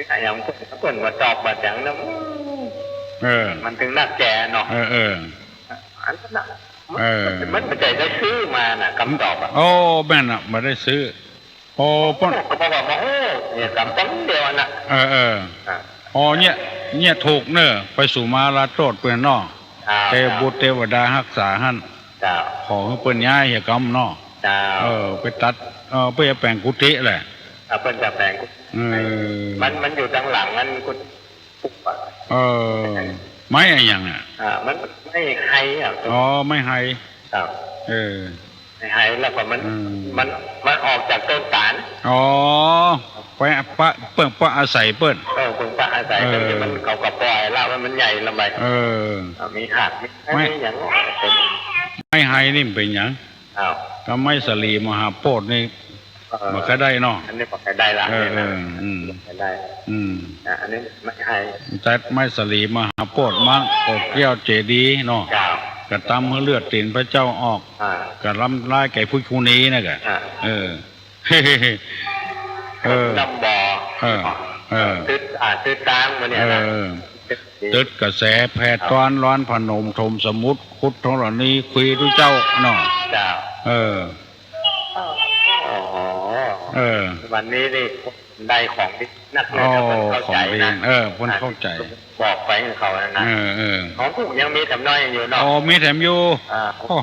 อะหยังเปิ้น เปิ้นบ่ตอบบ่หยังนะ อืม เออ มันตึงนักแก่เนาะ เออ เออ อันนั้นน่ะ เออ มัน มันบ่ใจ้ได้ซื้อมาน่ะ กำตอบอะ โอ้ แม่นน่ะ บ่ได้ซื้อ โอ้ ป้อ ก็บอกว่า โอ้ เหียกำตั้งเดียวน่ะ เออ เออ อ่ะ อ๋อ เนี่ย เนี่ยถูกเน่อ ไปสุมาลาโต้ษเปิ้นเนาะ ครับ เทพบุตรเทวดาฮักษาหั้น ครับ ขอหื้อเปิ้นย้ายเหียกำเนาะ ครับ เออ ไปตัด เออ เปิ้นจะแป๋งกุฏิแหละ ครับ เปิ้นจะแป๋งกุฏิ เออ มัน มันอยู่ตางหลังนั้นกุฏิ เออ ไม้อะหยังอะ อ่า มันไม้ไฮอะ อ๋อ ไม้ไฮ ครับ เออ ไม้ไฮแล้วก็มัน อืม มัน มันออกจากต้นตาล อ๋อ ไปปะ เปิ้นปะอาศัยเปิ้น เออ เปิ้นปะอาศัย เออ เปิ้น มัน เขาก็ปล่อยละ มัน มันใหญ่ละไป เออ อ่า มีหาก มี ไม้ มีหยัง ไม้ไฮนี่มันเป๋นหยัง อ้าว ถ้าไม้สาลีมหาโพธิ์นี่ เออ บ่ค่อยได้เนาะ อันนี้บ่ค่อยได้ละ เออ เนี่ยนะ เออ อืม บ่ค่อยได้ อืม อ่ะ อันนี้ไม้ไฮ แต่ไม้สาลีมหาโพธิ์ ไม้กอกแก้วเจดีย์เนาะ ครับ กระตำหื้อเลือดตี๋นพระเจ้าออก อ่า กระทำร้ายแก่ภิกขุณีนั่นแหละ อ่า เออ เออ น้ำบ่อ เออ เออ ตึ๊ด อ่า ตึ๊ดตางมาเนี่ยนะ เออ ตึ๊ดกระแสแผ่ตอน ร้อนพนม ถมสมุทร ขุดธรณี คุยดูเจ้าเนาะ เจ้า เออ อ๋อ เออ วันนี้นี่ได้ของดีนักเลย อ๋อ ถ้าเปิ้นเข้าใจ๋นะ ของดี เออ เปิ้นเข้าใจ๋ บอกไปหื้อเขานะ เออ เออ ของผมยังมีแถมน้อยอยู่เนาะ อ๋อ มีแถมอยู่ อ่า โอ้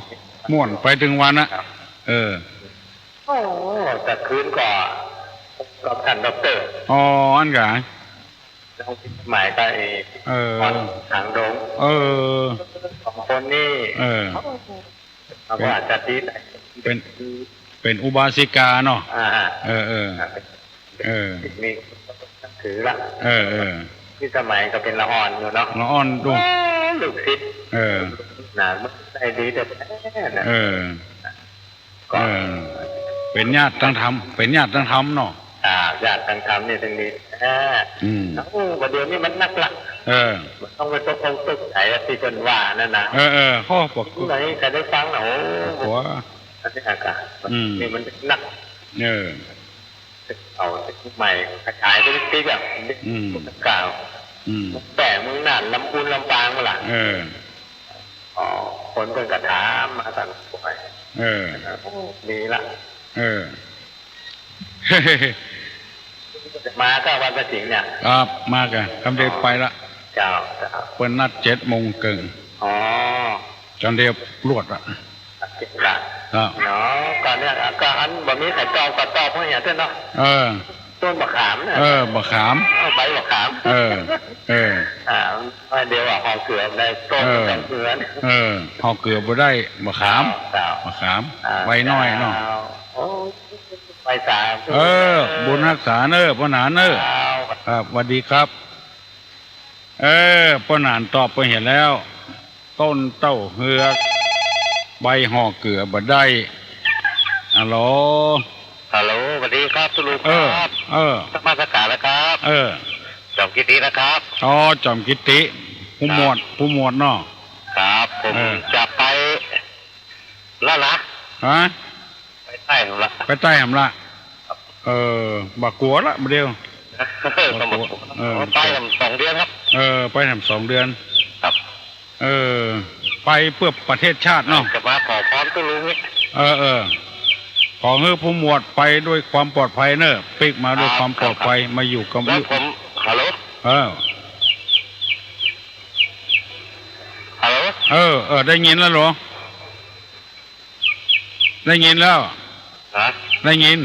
ม่วนไปตึงวันนะ ครับ เออ โอ้ แต่คืนก็ กับท่านด็อกเตอร์ อ๋อ อันกา แล้วหมายก็ไอ้ เออ หางดง เออ สองคนนี่ เออ เขาก็อาจจะดี เป๋น เป๋นอุบาสิกาเนาะ อ่า เออ เออ อ่า เออ มีนับถือละ เออ เออ ที่สมัยก็เป๋นละอ่อนอยู่เนาะ ละอ่อนดู โอ้ ลูกศิษย์ เออ น่ะ มันได้ดีแท้ๆนะ เออ ก็ เออ เป๋นญาติตังธรรม เป๋นญาติตังธรรมเนาะ อ่า ญาติตังธรรมนี่ตึงดี อ่า อืม โอ้ ประเดี๋ยวนี้มันนักละ เออ มันต้องไปตกอกตกใจ๋อะตี้เปิ้นว่านั่นนะ เออ เออ ข้อปก ไหนใครได้ฟังน่ะ โอ้ หัว อันนี้อากาศ อืม นี่มันนัก เออ เอาใหม่ ขยายไปติ๊กๆ อ่ะ อืม กล่าว อืม แต่เมืองน่าน ลำพูน ลำปางมาล่ะ เออ อ๋อ คนเปิ้นก็ถามมาตังไป เออ โอ้ ดีละ เออ จะม มาก็วันพระสิงห์เนี่ย ครับ มาก็ กำเดียวไปละ เจ้า เจ้า เปิ้นนัดเจ็ดโมงเกิ่ง อ๋อ กำเดียวลวดละ ละ ครับ เนาะ ก็เนี่ย ก็อันบ่มีใครตอบก็ตอบเพราะเหียเต้นเนาะ เออ ต้นบักขามเนี่ย เออ บักขาม เอาใบบักขาม เออ เออ อ่า เดี๋ยวออกหอเกือบได้ต้น เออ เหือน เออ หอเกือบบ่ได้ บักขาม ครับ บักขาม อ่า ใบน้อยเนาะ เจ้า โอ้ ใบสาม เออ บุญฮักษาเน้อ ป้อหนานเน้อ ครับ ครับ หวัดดีครับ เออ ป้อหนานตอบไปเหียแล้ว ต้นเต้าเฮือก ใบห่อเกือบบ่ได้ ฮัลโหล ฮัลโหล สวัสดีครับ ตุ๊ลุง เออ ครับ เออ นมัสก๋านนะครับ เออ จ๋อมกิตตินะครับ อ๋อ จ๋อมกิตติ ผู้หมวด ครับ ผู้หมวดเนาะ ครับ ผม เออ จะไปแล้วนะ ฮะ ไปใต้หำละ ไปใต้หำละ ครับ เออ บ่กั๋วละ บ่เดียว เออ บ่กั๋ว เออ ไปหำสองเดือนครับ เออ ไปหำสองเดือน ครับ เออ ไปเปื้อประเทศชาติเนาะ จะมาขอพรตุ๊ลุงนี่ เออ เออ ขอหื้อผู้หมวดไปด้วยความปลอดภัยเน้อ ปิ๊กมาด้วยความปลอดภัย ครับ มาอยู่กับ แล้วผม ฮัลโหล เออ ฮัลโหล เออ เออ ได้ยินแล้วเหรอ ได้ยินแล้ว ฮะ ได้ยิน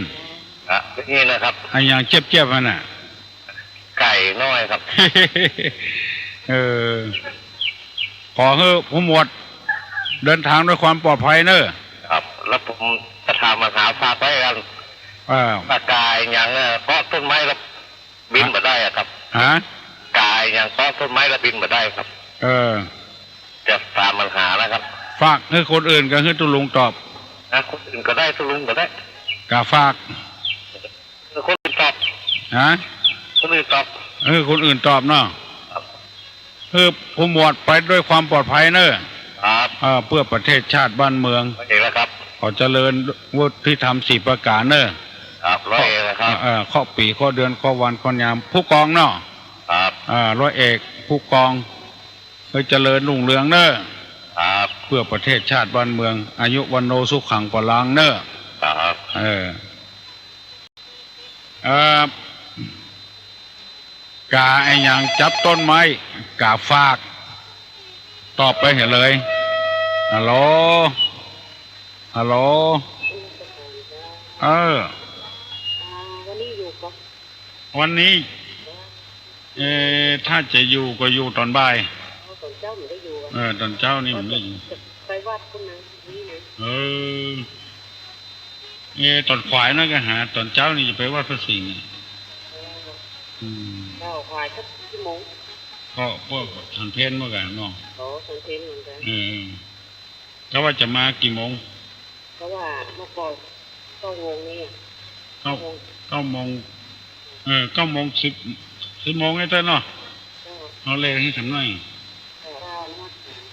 ฮะ ได้ยินแล้วครับ อะหยังเจี๊ยบๆ หั้นน่ะ ไก่น้อยครับ เออ ขอหื้อผู้หมวดเดินทางด้วยความปลอดภัยเน้อ ครับ แล้วผมจะถามปัญหาฝากไว้กัน เออ ปากก๋าอะหยัง เอ่อ เกาะต้นไม้แล้วบินบ่ได้อะครับ ฮะ ก๋าอะหยังเกาะต้นไม้แล้วบินบ่ได้ครับ เออ จะถามปัญหานะครับ ฝากหื้อคนอื่นกับหื้อตุ๊ลุงตอบ นะ คนอื่นก็ได้ ตุ๊ลุงก็ได้ ก๋าฝาก เออ คนอื่นตอบ ฮะ คนอื่นตอบ เออ คนอื่นตอบเนาะ ครับ หื้อผู้หมวดไปด้วยความปลอดภัยเน้อ ครับ เออ เปื้อประเทศชาติบ้านเมือง โอเคแล้วครับ ขอเจริญวุฒิธรรมสี่ประก๋านเน้อ ครับ ร้อยเอกนะครับ เออ เออ เคาะปี๋ เคาะเดือน เคาะวัน เคาะยาม ผู้กองเนาะ ครับ เออ ร้อยเอก ผู้กอง หื้อเจริญรุ่งเรืองเน้อ ครับ เปื้อประเทศชาติบ้านเมือง อายุวัณโณสุขังพลังเน้อ ครับ เออ เอ่อ ก๋าอะหยังจับต้นไม้ ก๋าฝาก ตอบไปเหียเลย ฮัลโหล ฮัลโหล เออ อ่า วันนี้อยู่ก่อ วันนี้ เอ่อ ถ้าจะอยู่ก็อยู่ต๋อนบ่าย อ๋อ ต๋อนเจ๊าบ่ได้อยู่อะ เออ ต๋อนเจ๊านี่บ่ได้อยู่ จะไปวัดพุ้นนะ นี่นะ เออ เอ่อ ต๋อนขวายนั่นก็หา ต๋อนเจ๊านี่จะไปวัดพระสิงห์อะ อ๋อ อืม เจ๊าขวายสักกี่โมง ก็พวกฉันเพลเหมือนกั๋นเนาะ อ๋อ ฉันเพลเหมือนกั๋น เออ เออ ก็ว่าจะมากี่โมง ก็ว่าเมื่อก่อนเก้าโมงนี่อะ เก้า เก้าโมง เก้าโมง เออ เก้าโมง สิบ สิบโมงไอ้เต้ยเนาะ เจ้า เอาเลขหื้อฉันหน่อย เจ้า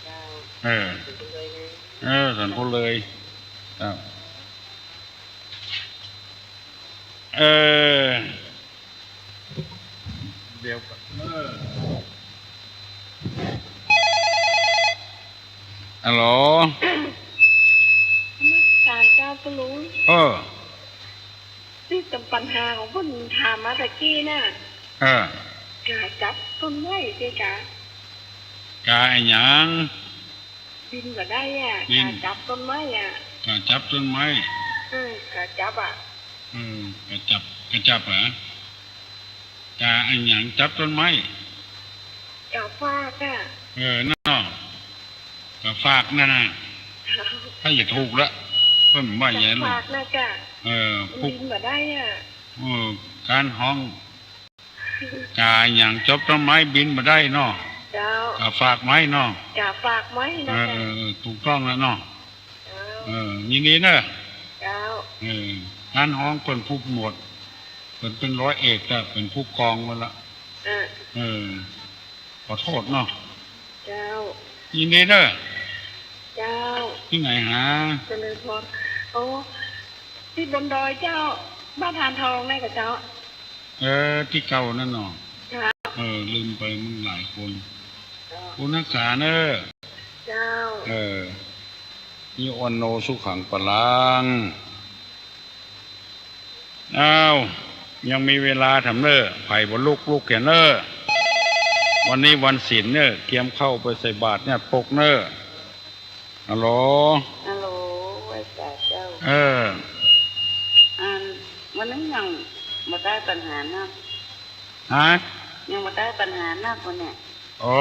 เจ้า เออ ถึงเลยนะ เออ สันโคเลย เจ้า เออ เดี๋ยวก่อน เออ ฮัลโหล นมัสก๋านเจ้าตุ๊ลุง เออ ตี้ต๋ามปัญหาของเปิ้นถามมาตะกี้น่ะ เออ ก๋าจับต้นไม้เจ๊กะ ก๋าอะหยัง บินบ่ได้อะ บิน ก๋าจับต้นไม้อะ ก๋าจับต้นไม้ เออ ก๋าจับอะ เออ ก๋าจับ ก๋าจับอะ ก๋าอะหยังจับต้นไม้ ก๋าฝากอะ เออ นั่นเนาะ ก๋าฝากนั่นน่ะ ถ้าจะถูกละ เปิ้นว่าอย่างนั้น ก๋าฝากนะจ๊ะ เออ มันบินบ่ได้อะ เออ ก๋านฮ้อง ก๋าอะหยังจับต้นไม้บินบ่ได้เนาะ เจ้า ก๋าฝากไม้เนาะ ก๋าฝากไม้นะ เออ จ๊ะ เออ เออ ถูกต้องแล้วเนาะ เจ้า เออ ยินดีเนอะ เจ้า เออ ก๋านฮ้องเปิ้นผู้หมวด เปิ้นเป๋นร้อยเอกละ เป๋นผู้กองมาละ เออ เออ ขอโทษเนาะ เจ้า ยินดีเนอะ เจ้า ตี้ไหนหา เจริญพร โอ้ ตี้บนดอยเจ้า บ้านธารทองนั่นกะเจ้า เออ ตี้เก่านั่นเนาะ เจ้า เออ ลืมไปมันหลายคน เจ้า บุญฮักษาเนอะ เจ้า เออ อายุวัณโณสุขังพลัง อ้าว ยังมีเวลาทำเน่อ ใผบ่ลุก ลุกเหียเน่อ วันนี้วันศีลเน่อ เกียมข้าวไปใส่บาตรเนี่ย ปลุกเน่อ ฮัลโหล ฮัลโหล ไหว้สาเจ้า เออ อัน วันนี้ยังบ่ได้ปัญหานัก ฮะ ยังบ่ได้ปัญหานักวันเนี่ย อ๋อ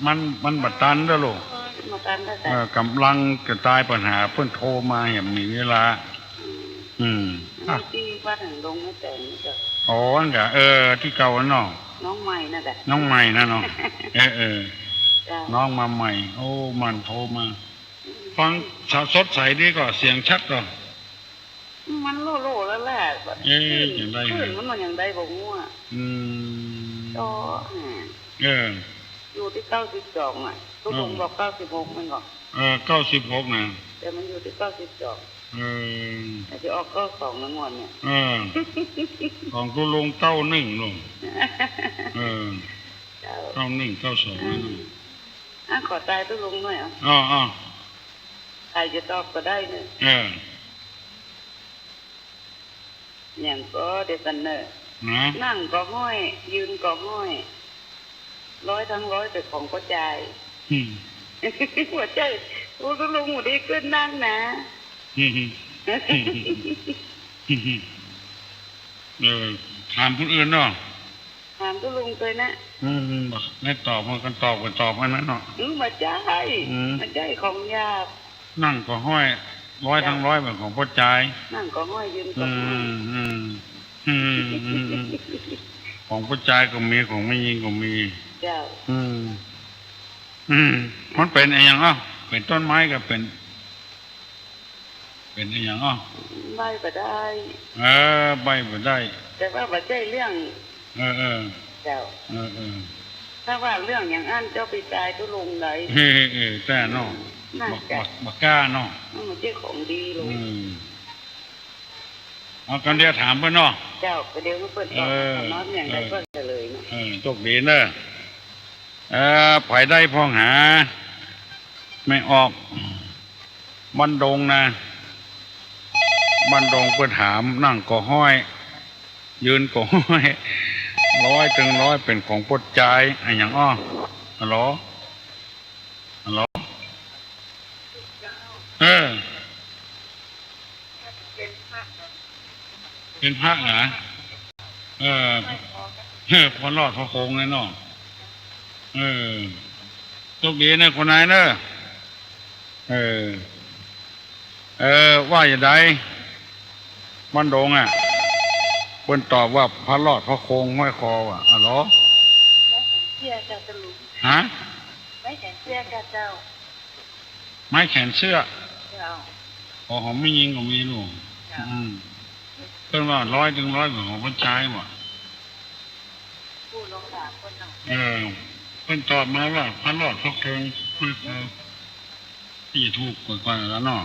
มัน มันบ่ตันเด้อลูก บ่ตันเด้อ เออ ก๋ำลังจะตายปัญหา เปิ้นโทรมา ยังมีเวลา อืม อืม อันนี้ตี้วัดหางดงนี่แต่นี่ก็ อ๋อ นั่นกะ เออ ตี้เก่านั่นเนาะ น้องใหม่นั่นแหละ น้องใหม่นั่นเนาะ เออ เออ เจ้า น้องมาใหม่ โอ้ มันโทรมา อืม ฟังสาวสดใสดีก่อ เสียงชัดก่อ มันโล่ๆ แล้วแหละ เอ๊ะ คลื่น ยังได้ คลื่นมัน มันยังได้บ่ฮู้อะ อืม ก็ แหม เออ อยู่ตี้เก้าสิบสองอะ ตุ๊ลุง เออ บอกเก้าสิบหกแม่นก่อ เออ เก้าสิบหกนะ แต่มันอยู่ตี้เก้าสิบสอง เออ แต่จะออกเก้าสองนะงวดเนี่ย เออ ของตุ๊ลุงเก้าหนึ่งลูก เออ เก้า เก้าหนึ่ง เก้าสอง อืม นั่นน่ะ อ่ะ ขอตายตุ๊ลุงหน่อยอ่ะ อ๋อ อ๋อ ใผจะตอบก็ได้เนี่ย เออ หยังก็เดียวกั๋นเน่อ นะ นั่งก็ฮ้อย ยืนก็ฮ้อย ร้อยตังร้อยเป๋นของป้อจาย อืม หัวใจ๋ โอ้ ตุ๊ลุงบ่ดีขึ้นนักนะ อืม เออ ถามคนอื่นเนาะ ถามตุ๊ลุงเตยนะ อืม บ่ได้ตอบ มันก็ตอบ ก็ตอบอันนั้นเนาะ อืม บ่ใจ้ อืม บ่ใจ้ของหยาบ นั่งก็ฮ้อย ร้อยตังร้อยเป๋นของป้อจาย นั่งก็ฮ้อย ยืนก็ฮ้อย อืม อืม อืม อืม อืม ของป้อจายก็มี ของแม่ญิงก็มี เจ้า อืม อืม มันเป๋นอะหยัง อ้าว เป๋นต้นไม้ก็เป๋น เป๋นอะหยัง อ้าว ใบ้บ่ได้ เออ ใบ้บ่ได้ แต่ว่าบ่ใจ้เรื่อง เออ เออ เจ้า เออ เออ ถ้าว่าเรื่องอย่างอั้นเจ้าไปตายตุ๊ลุงได้ เออ เออ แต่เนาะ น่าจะ บ่ บ่ บ่กล้าเนาะ มันบ่ใจ้ของดีลูก อืม เอา กำเดียวถามเปิ้นเนาะ เจ้า กำเดียวหื้อเปิ้นตอบ เออ เนาะ อย่างใด เออ เปิ้นเฉลยเนาะ เออ โชคดีเน่อ เออ ใผได้พ่องหา แม่ออก บ้านดงนะ บ้านดงเปิ้นถาม นั่งก็ฮ้อย ยืนก็ฮ้อย ร้อยตังร้อยเป๋นของป้อจาย อะหยังอ้อ ฮัลโหล ฮัลโหล เออ เป๋นพระเหรอ เออ เออ พระรอดพระโคงเลยเนาะ เออ โชคดีเน่อ คนนายเน่อ เออ เออ ว่าอย่างใด บ้านดงอะ เปิ้นตอบว่าพระรอดพระโคงห้อยคอว่ะ อะเหรอ ไม้แขวนเสื้อจ้ะเจ้าลุง ฮะ ไม้แขวนเสื้อจ้ะเจ้า ไม้แขวนเสื้อ เจ้า อ๋อ ของแม่ญิงก็มีลูก เจ้า อืม เปิ้นว่าร้อยตังร้อยเป๋นของป้อจายว่ะ ผู้ลองถามเปิ้นเนาะ เออ เปิ้นตอบมาว่าพระรอดพระโคงห้อยคอ ตี้ถูกกว่าๆ แล้วเนาะ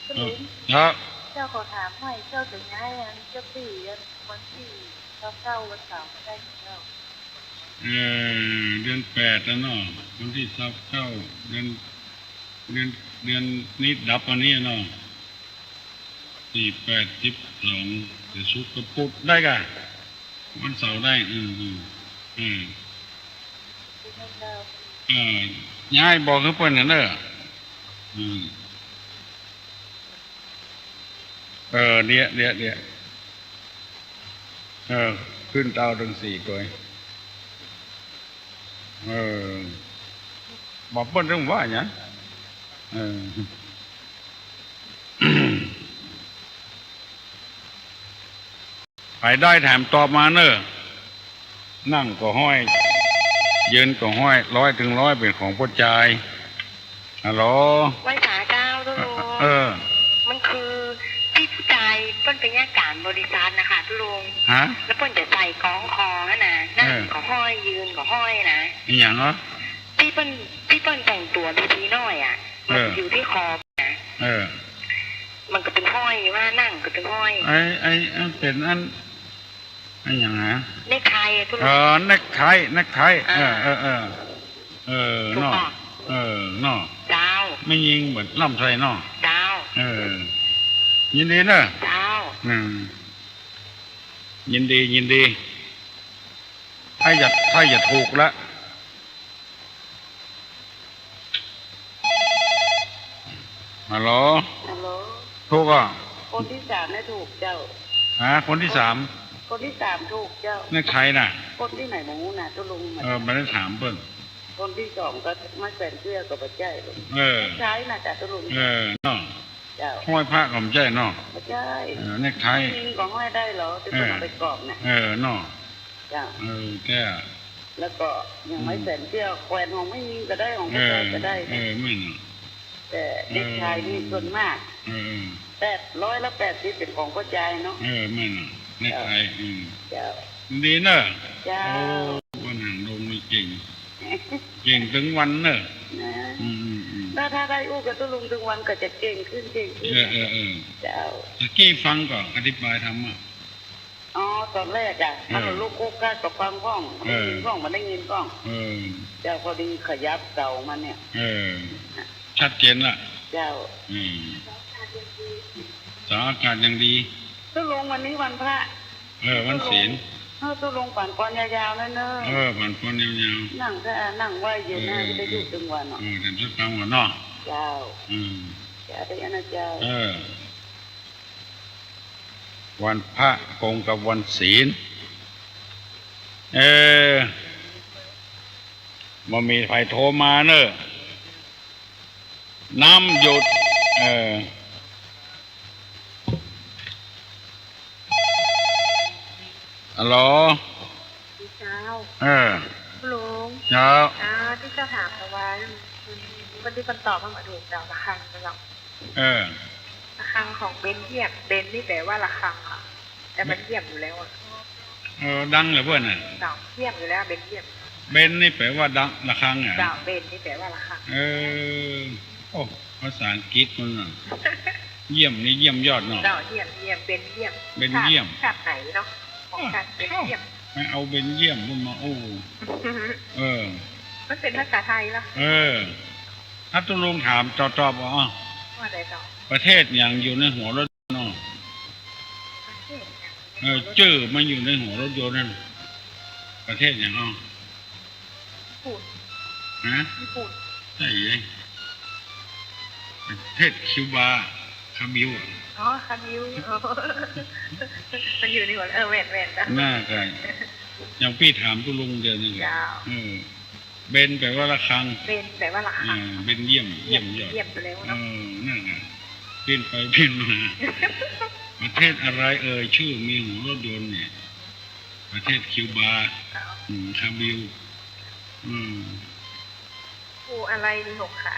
เจ้าลุง เออ ครับ เจ้าขอถามหน่อย เจ้าจะย้ายอันเจ้าตี้อันวันตี้ซาวเก้าวันเสาร์บ่ได้เจ้า เออ เดือนแปดแล้วเนาะ วันตี้ซาวเก้า เดือน เดือน เดือนนี้ดับอันนี้เนาะ ตี้แปด สิบสอง เดี๋ยวศุกร์กับปุธได้ก่ะ วันเสาร์ได้ อืม อืม อืม เออ ย้ายบอกหื้อเปิ้นหั้นเน่อ อืม เออ เดี๋ยว เดี๋ยว เดี๋ยว เออ ขึ้นเต้าตังสี่ตัว เออ บอกเปิ้นตึงว่าหยัง เออ ใผได้แถมตอบมาเน่อ นั่งก็ฮ้อย ยืนก็ฮ้อย ร้อยตังร้อยเป๋นของป้อจาย ฮัลโหล ไหว้สาเจ้าตุ๊ลุง เออ มันคือตี้ผู้จายเปิ้นเป๋นอัยการบริษัทนะคะตุ๊ลุง ฮะ แล้วเปิ้นจะใส่คล้องคอหั้นนะ นั่ง เออ ก็ฮ้อย ยืนก็ฮ้อยนะ อะหยังเหรอ ตี้เปิ้น ตี้เปิ้นแต่งตั๋วดีๆ หน้อยอะ เออ อยู่ตี้คอนะ เออ มันก็เป๋นห้อยว่า นั่งก็เป๋นห้อย ไอ้ ไอ้ อันเป๋นอัน อะหยังนะ เนคไทอะตุ๊ลุง เออ เนคไท เนคไท อ่า เออ เออ เออ เออ ถูก เนาะ ค่ะ เออ เนาะ เจ้า แม่ญิงบ่ล้ำใส่เนาะ เจ้า เออ ยินดีเน่อ เจ้า อืม ยินดี ยินดี ถ้าอยาก ถ้าอยากถูกละ ฮัลโหล ฮัลโหล ถูกอ่ะ คนตี้สามเนี่ยถูกเจ้า ฮะ คนตี้สาม คนตี้สามถูกเจ้า เนี่ยใครน่ะ คนตี้ไหนบ่ฮู้น่ะ ตุ๊ลุง เออ บ่ได้ถามเปิ้น คนตี้สองก็ไม้แขวนเสื้อก็บ่ใจ้ลูก เออ ใจ้น่ะจ้ะตุ๊ลุง เออ เนาะ เจ้า ห้อยพระก็บ่ใจ้เนาะ บ่ใจ้ เออ เนกไท ผู้ญิงก็ห้อยได้เหรอ แต่เปิ้นเอาไปกอบน่ะ เออ เนาะ เจ้า เออ แก้ว แล้วก็อย่างไม้แขวนเสื้อ แขวนของผู้ญิงก็ได้ ของผู้จายก็ได้ เออ แม่นน่ะ แต่เด็กชายนี่ส่วนมาก เออ เออ แปด ร้อยละแปดสิบเป๋นของผู้จายเนาะ เออ แม่นน่ะ เนกไท เจ้า อืม เจ้า ดีเนอะ เจ้า โอ้ บ้านหางดงนี่เก่ง เก่งตึงวันเนอะ นะ อืม อืม อืม ถ้า ถ้าได้อู้กับตุ๊ลุงตึงวันก็จะเก่งขึ้น เก่งขึ้น เออ เออ เออ เจ้า ตะกี้ฟังก่อน อธิบายธรรมะ อ๋อ ต๋อนแรกอะ เออ มันลุกคุกคักก็ฟังก้อง เออ บ่ได้ยินก้อง บ่ได้ยินก้อง เออ เจ้า พอดีขยับเสามาเนี่ย เออ ชัดเจนละ เจ้า อืม เสาอากาศยังดี ตุ๊ลุงวันนี้วันพระ เออ วันศีล เออ ตุ๊ลุงปั๋นปอนยาวๆ นะเนอะ เออ ปั๋นปอนยาวๆ นั่งก็นั่งไหว้อยู่นะ เออ จะได้อยู่ตึงวันเนาะ เออ แต่จะฟังวันเนาะ เจ้า อืม เจ้า เดี๋ยวนะเจ้า เออ วันพระตรงกับวันศีล เออ บ่มีใผโทรมาเนอะ น้ำหยด เออ ฮัลโหล เจ้า เออ ลุง เจ้า อ่า ตี้จะถามเมื่อวาน คนตี้เปิ้นตอบมาบ่าถูกเจ้า ระฆังเจ้า เออ ระฆังของเบลเยียม เบลนี่แปลว่าระฆังอะ แต่มันเยียมอยู่แล้วอะ เออ ดังเหลือเปิ้นน่ะ เจ้า เยียมอยู่แล้ว เบลเยียม เบลนี่แปลว่าดัง ระฆังอะ เจ้า เบลนี่แปลว่าระฆัง เออ โอ้ ภาษาอังกฤษมึงอะ เยี่ยมนี่เยี่ยมยอดเนาะ เจ้า เยี่ยม เยี่ยม เบลเยียม เบลเยียม ชาติ ชาติไหนเนาะ ของชาติเบลเยียม เอ้า ไม่เอาเบลเยียมมึงมาอู้ เออ มันเป๋นภาษาไทยเนาะ เออ ถ้าตุ๊ลุงถามตอบๆ เอา ว่าไดเจ้า ประเทศหยังอยู่ในหัวรถยนต์เนาะ ประเทศหยัง เออ จื้อมันอยู่ในหัวรถยนต์นั่น ประเทศหยังเนาะ ญี่ปุ่น ฮะ ญี่ปุ่น ใจ้เอ้ย ประเทศคิวบา คาบิลอะ อ๋อ คาบิล อ๋อ มันอยู่ในหัว เออ แม่นๆ เจ้า น่าจะ อย่างปี้ถามตุ๊ลุงเดียวนี่แหละ เจ้า เออ เบลแปลว่าระฆัง เบลแปลว่าระฆัง เออ เบลเยี่ยม เยี่ยมยอด เยี่ยมไปแล้วเนาะ เออ นั่นไง เปลี่ยนไปเปลี่ยนมา ประเทศอะไรเอ่ย ชื่อมีหัวรถยนต์เนี่ย ประเทศคิวบา เจ้า อืม คาบิล อืม ปูอะไรมีหกขา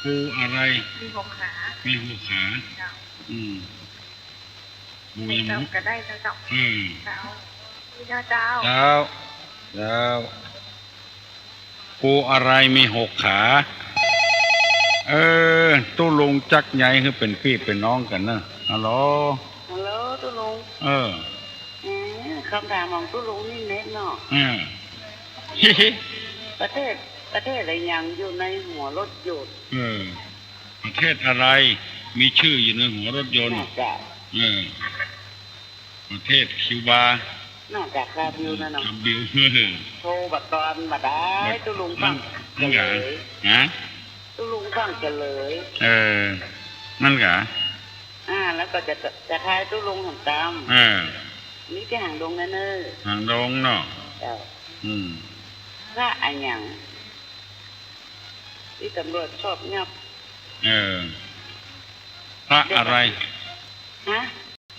ปูอะไร มีหกขา มีหกขา เจ้า อืม ปูยัง ใครตอบก็ได้เจ้า เออ เจ้า นี่นะเจ้า เจ้า เจ้า ปูอะไรมีหกขา เออ ตุ๊ลุงจักใยหื้อเป๋นปี้เป๋นน้องกั๋นเนอะ ฮัลโหล ฮัลโหล ตุ๊ลุง เออ เอ๊ะ กำถามของตุ๊ลุงนี่เน็ตเนาะ เออ ประเทศ ประเทศอะไรหยังอยู่ในหัวรถยนต์ เออ ประเทศอะไรมีชื่ออยู่ในหัวรถยนต์ น่าจะ เออ ประเทศคิวบา น่าจะคาบิลนะเนาะ คาบิล เออ โทรบ่าตอนบ่าได้ ตุ๊ลุงฟั่ง มัน มันกะ เฉลย ฮะ ตุ๊ลุงฟั่งเฉลย เออ มันกะ อ่า แล้วก็จะ จะทายตุ๊ลุงหันต๋าม เออ นี่ตี้หางดงนะเนอะ หางดงเนาะ เจ้า อืม พระอะหยังตี้ตำรวจชอบยับ เออ พระอะไร ฮะ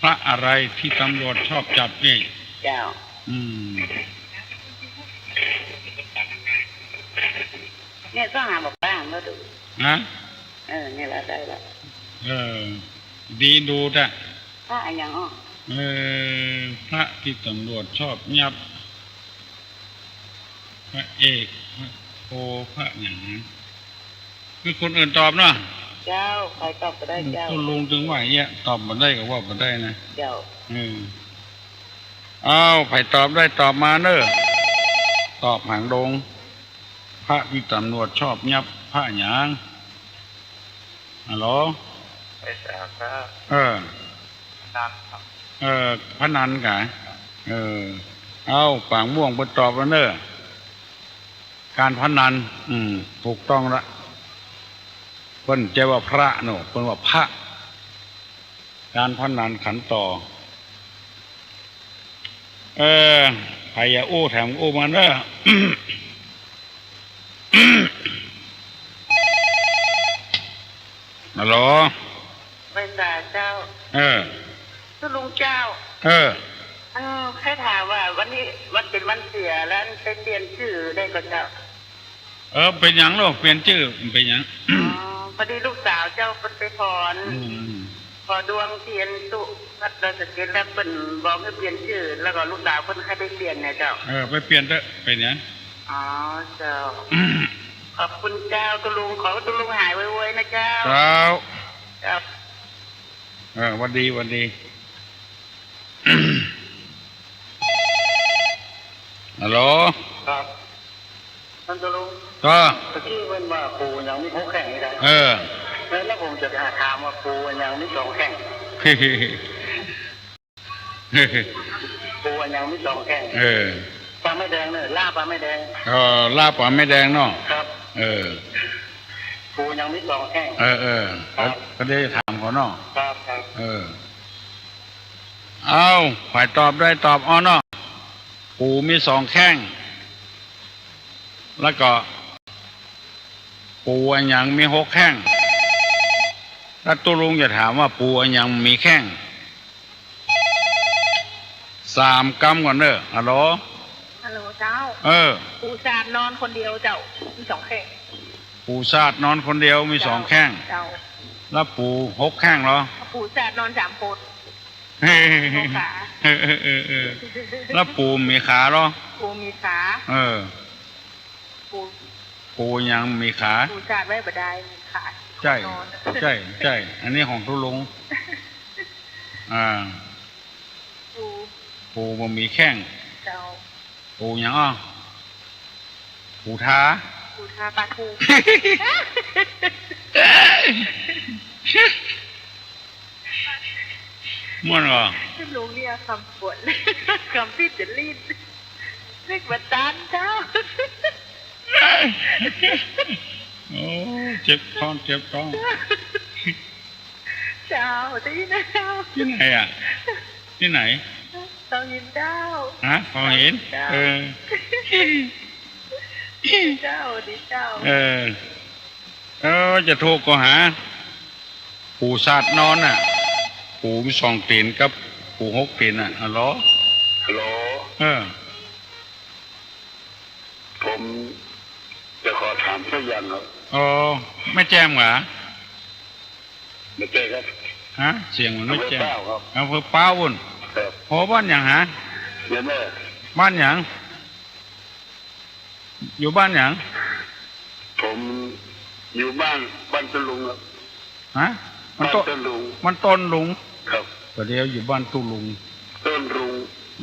พระอะไรตี้ตำรวจชอบจับเอง เจ้า อืม เนี่ยต้องหาบอกบ้างแล้วดู ฮะ เออ เนี่ยละได้ละ เออ ดีดูจ้ะ พระอะหยังอ้อ เออ พระตี้ตำรวจชอบยับ พระเอก พระโท พระหยัง คือคนอื่นตอบเนาะ เจ้า ใผตอบก็ได้เจ้า ตุ๊ลุงตึงว่าอย่างเงี้ย ตอบบ่ได้ก็ว่าบ่ได้นะ เจ้า เออ อ้าว ใผตอบได้ตอบมาเนอะ ตอบหางดง พระตี้ตำรวจชอบยับ พระหยัง ฮัลโหล ไปสามพระ เออ นั่งครับ เออ พนันก๋า เออ เอ้า ป๋างม่วงเปิ้นตอบแล้วเน่อ ก๋านพนัน อืม ถูกต้องละ เปิ้นบ่ใจ้ว่าพระเนาะ เปิ้นว่าพะ ก๋านพนันขันต่อ เออ ใผอยากอู้แถมอู้มาเน่อ ฮัลโหล ไหว้สาเจ้า เออ ตุ๊ลุงเจ้า เออ อันใค่ถามว่าวันนี้วันเป๋นวันเสียแล้วไปเปลี่ยนจื้อได้ก่อเจ้า เออ เป๋นหยังลูก เปลี่ยนจื้อ เป๋นหยัง อ๋อ พอดีลูกสาวเจ้าเปิ้นไปผ่อน อืม ผ่อดวงเตียนตุวัดดอยสะเก็ดแล้วเปิ้นบอกหื้อเปลี่ยนจื้อ แล้วก็ลูกสาวเปิ้นใค่ไปเปลี่ยนเนี่ยเจ้า เออ ไปเปลี่ยนเต๊อะ เป๋นหยัง อ๋อ เจ้า ขอบคุณเจ้าตุ๊ลุง ขอตุ๊ลุงหายไวๆ นะเจ้า เจ้า ครับ เออ หวัดดี หวัดดี ฮัลโหล ครับ ท่านตุ๊ลุง ก็ ตะกี้เปิ้นว่าปู่ยังมีหกแข้งนี่ครับ เออ แล้ว แล้วผมจะไปหาถามว่าปู่ยังมีสองแข้ง ปู่ยังมีสองแข้ง เออ ป่าไม้แดงเน่อ ล้าป่าไม้แดง เออ ล้าป่าไม้แดงเนาะ ครับ เออ ปู่ยังมีสองแข้ง เออ เออ ครับ ก็ ก็เดี๋ยวจะถามเขาเนาะ ครับ ครับ เออ เอ้า ใผตอบได้ตอบเอาเนาะ ปู่มีสองแข้ง แล้วก็ ปู่อะหยังมีหกแข้ง แล้วตุ๊ลุงจะถามว่าปู่อะหยังมีแข้ง สามกำก่อนเน่อ ฮัลโหล ฮัลโหลเจ้า เออ ปู่ชาตินอนคนเดียวเจ้า มีสองแข้ง ปู่ชาตินอนคนเดียวมีสองแข้ง เจ้า แล้วปู่หกแข้งเหรอ ปู่ชาตินอนสามคน มีขา เออ เออ เออ เออ แล้วปู่มีขาเหรอ ปู่มีขา เออ ปู่ ปู่ยังมีขา ปู่ชาติไว้บ่ได้ มีขา ใจ้ นอน ใจ้ ใจ้ อันนี้ของตุ๊ลุง อ่า ปู่ ปู่บ่มีแข้ง เจ้า ปู่หยังอ้อ ปู่ทา ปู่ทาปลาทู ม่วนก่อ ตุ๊ลุงเนี่ยกำปวด กำปิดจะลีด นึกว่าตานเจ้า โอ้ เจ็บท้อง เจ็บท้อง เจ้า ได้ยินนะเจ้า ตี้ไหนอะ ตี้ไหน คลองหินเจ้า ฮะ คลองหิน เจ้า เออ เจ้า ดีเจ้า เออ เออ จะโทรก็หา ปู่ชาตินอนน่ะ ปู่มีสองตี๋นกับปู่หกตี๋นน่ะ ฮัลโหล ฮัลโหล เออ ผมจะขอถามสักอย่างครับ อ๋อ แม่แจ่มเหรอ แม่แจ่มครับ ฮะ เสียงมันแม่แจ่ม อำเภอพร้าวครับ อำเภอพร้าวปู๊น ครับ โห บ้านหยังฮะ เดี๋ยวนะ บ้านหยัง อยู่บ้านหยัง ผมอยู่บ้าน บ้านตุ๊ลุงครับ ฮะ บ้านตุ๊ลุง บ้านตุ๊ลุง ครับ ก็เดี๋ยวอยู่บ้านตุ๊ลุง ตุ๊ลุง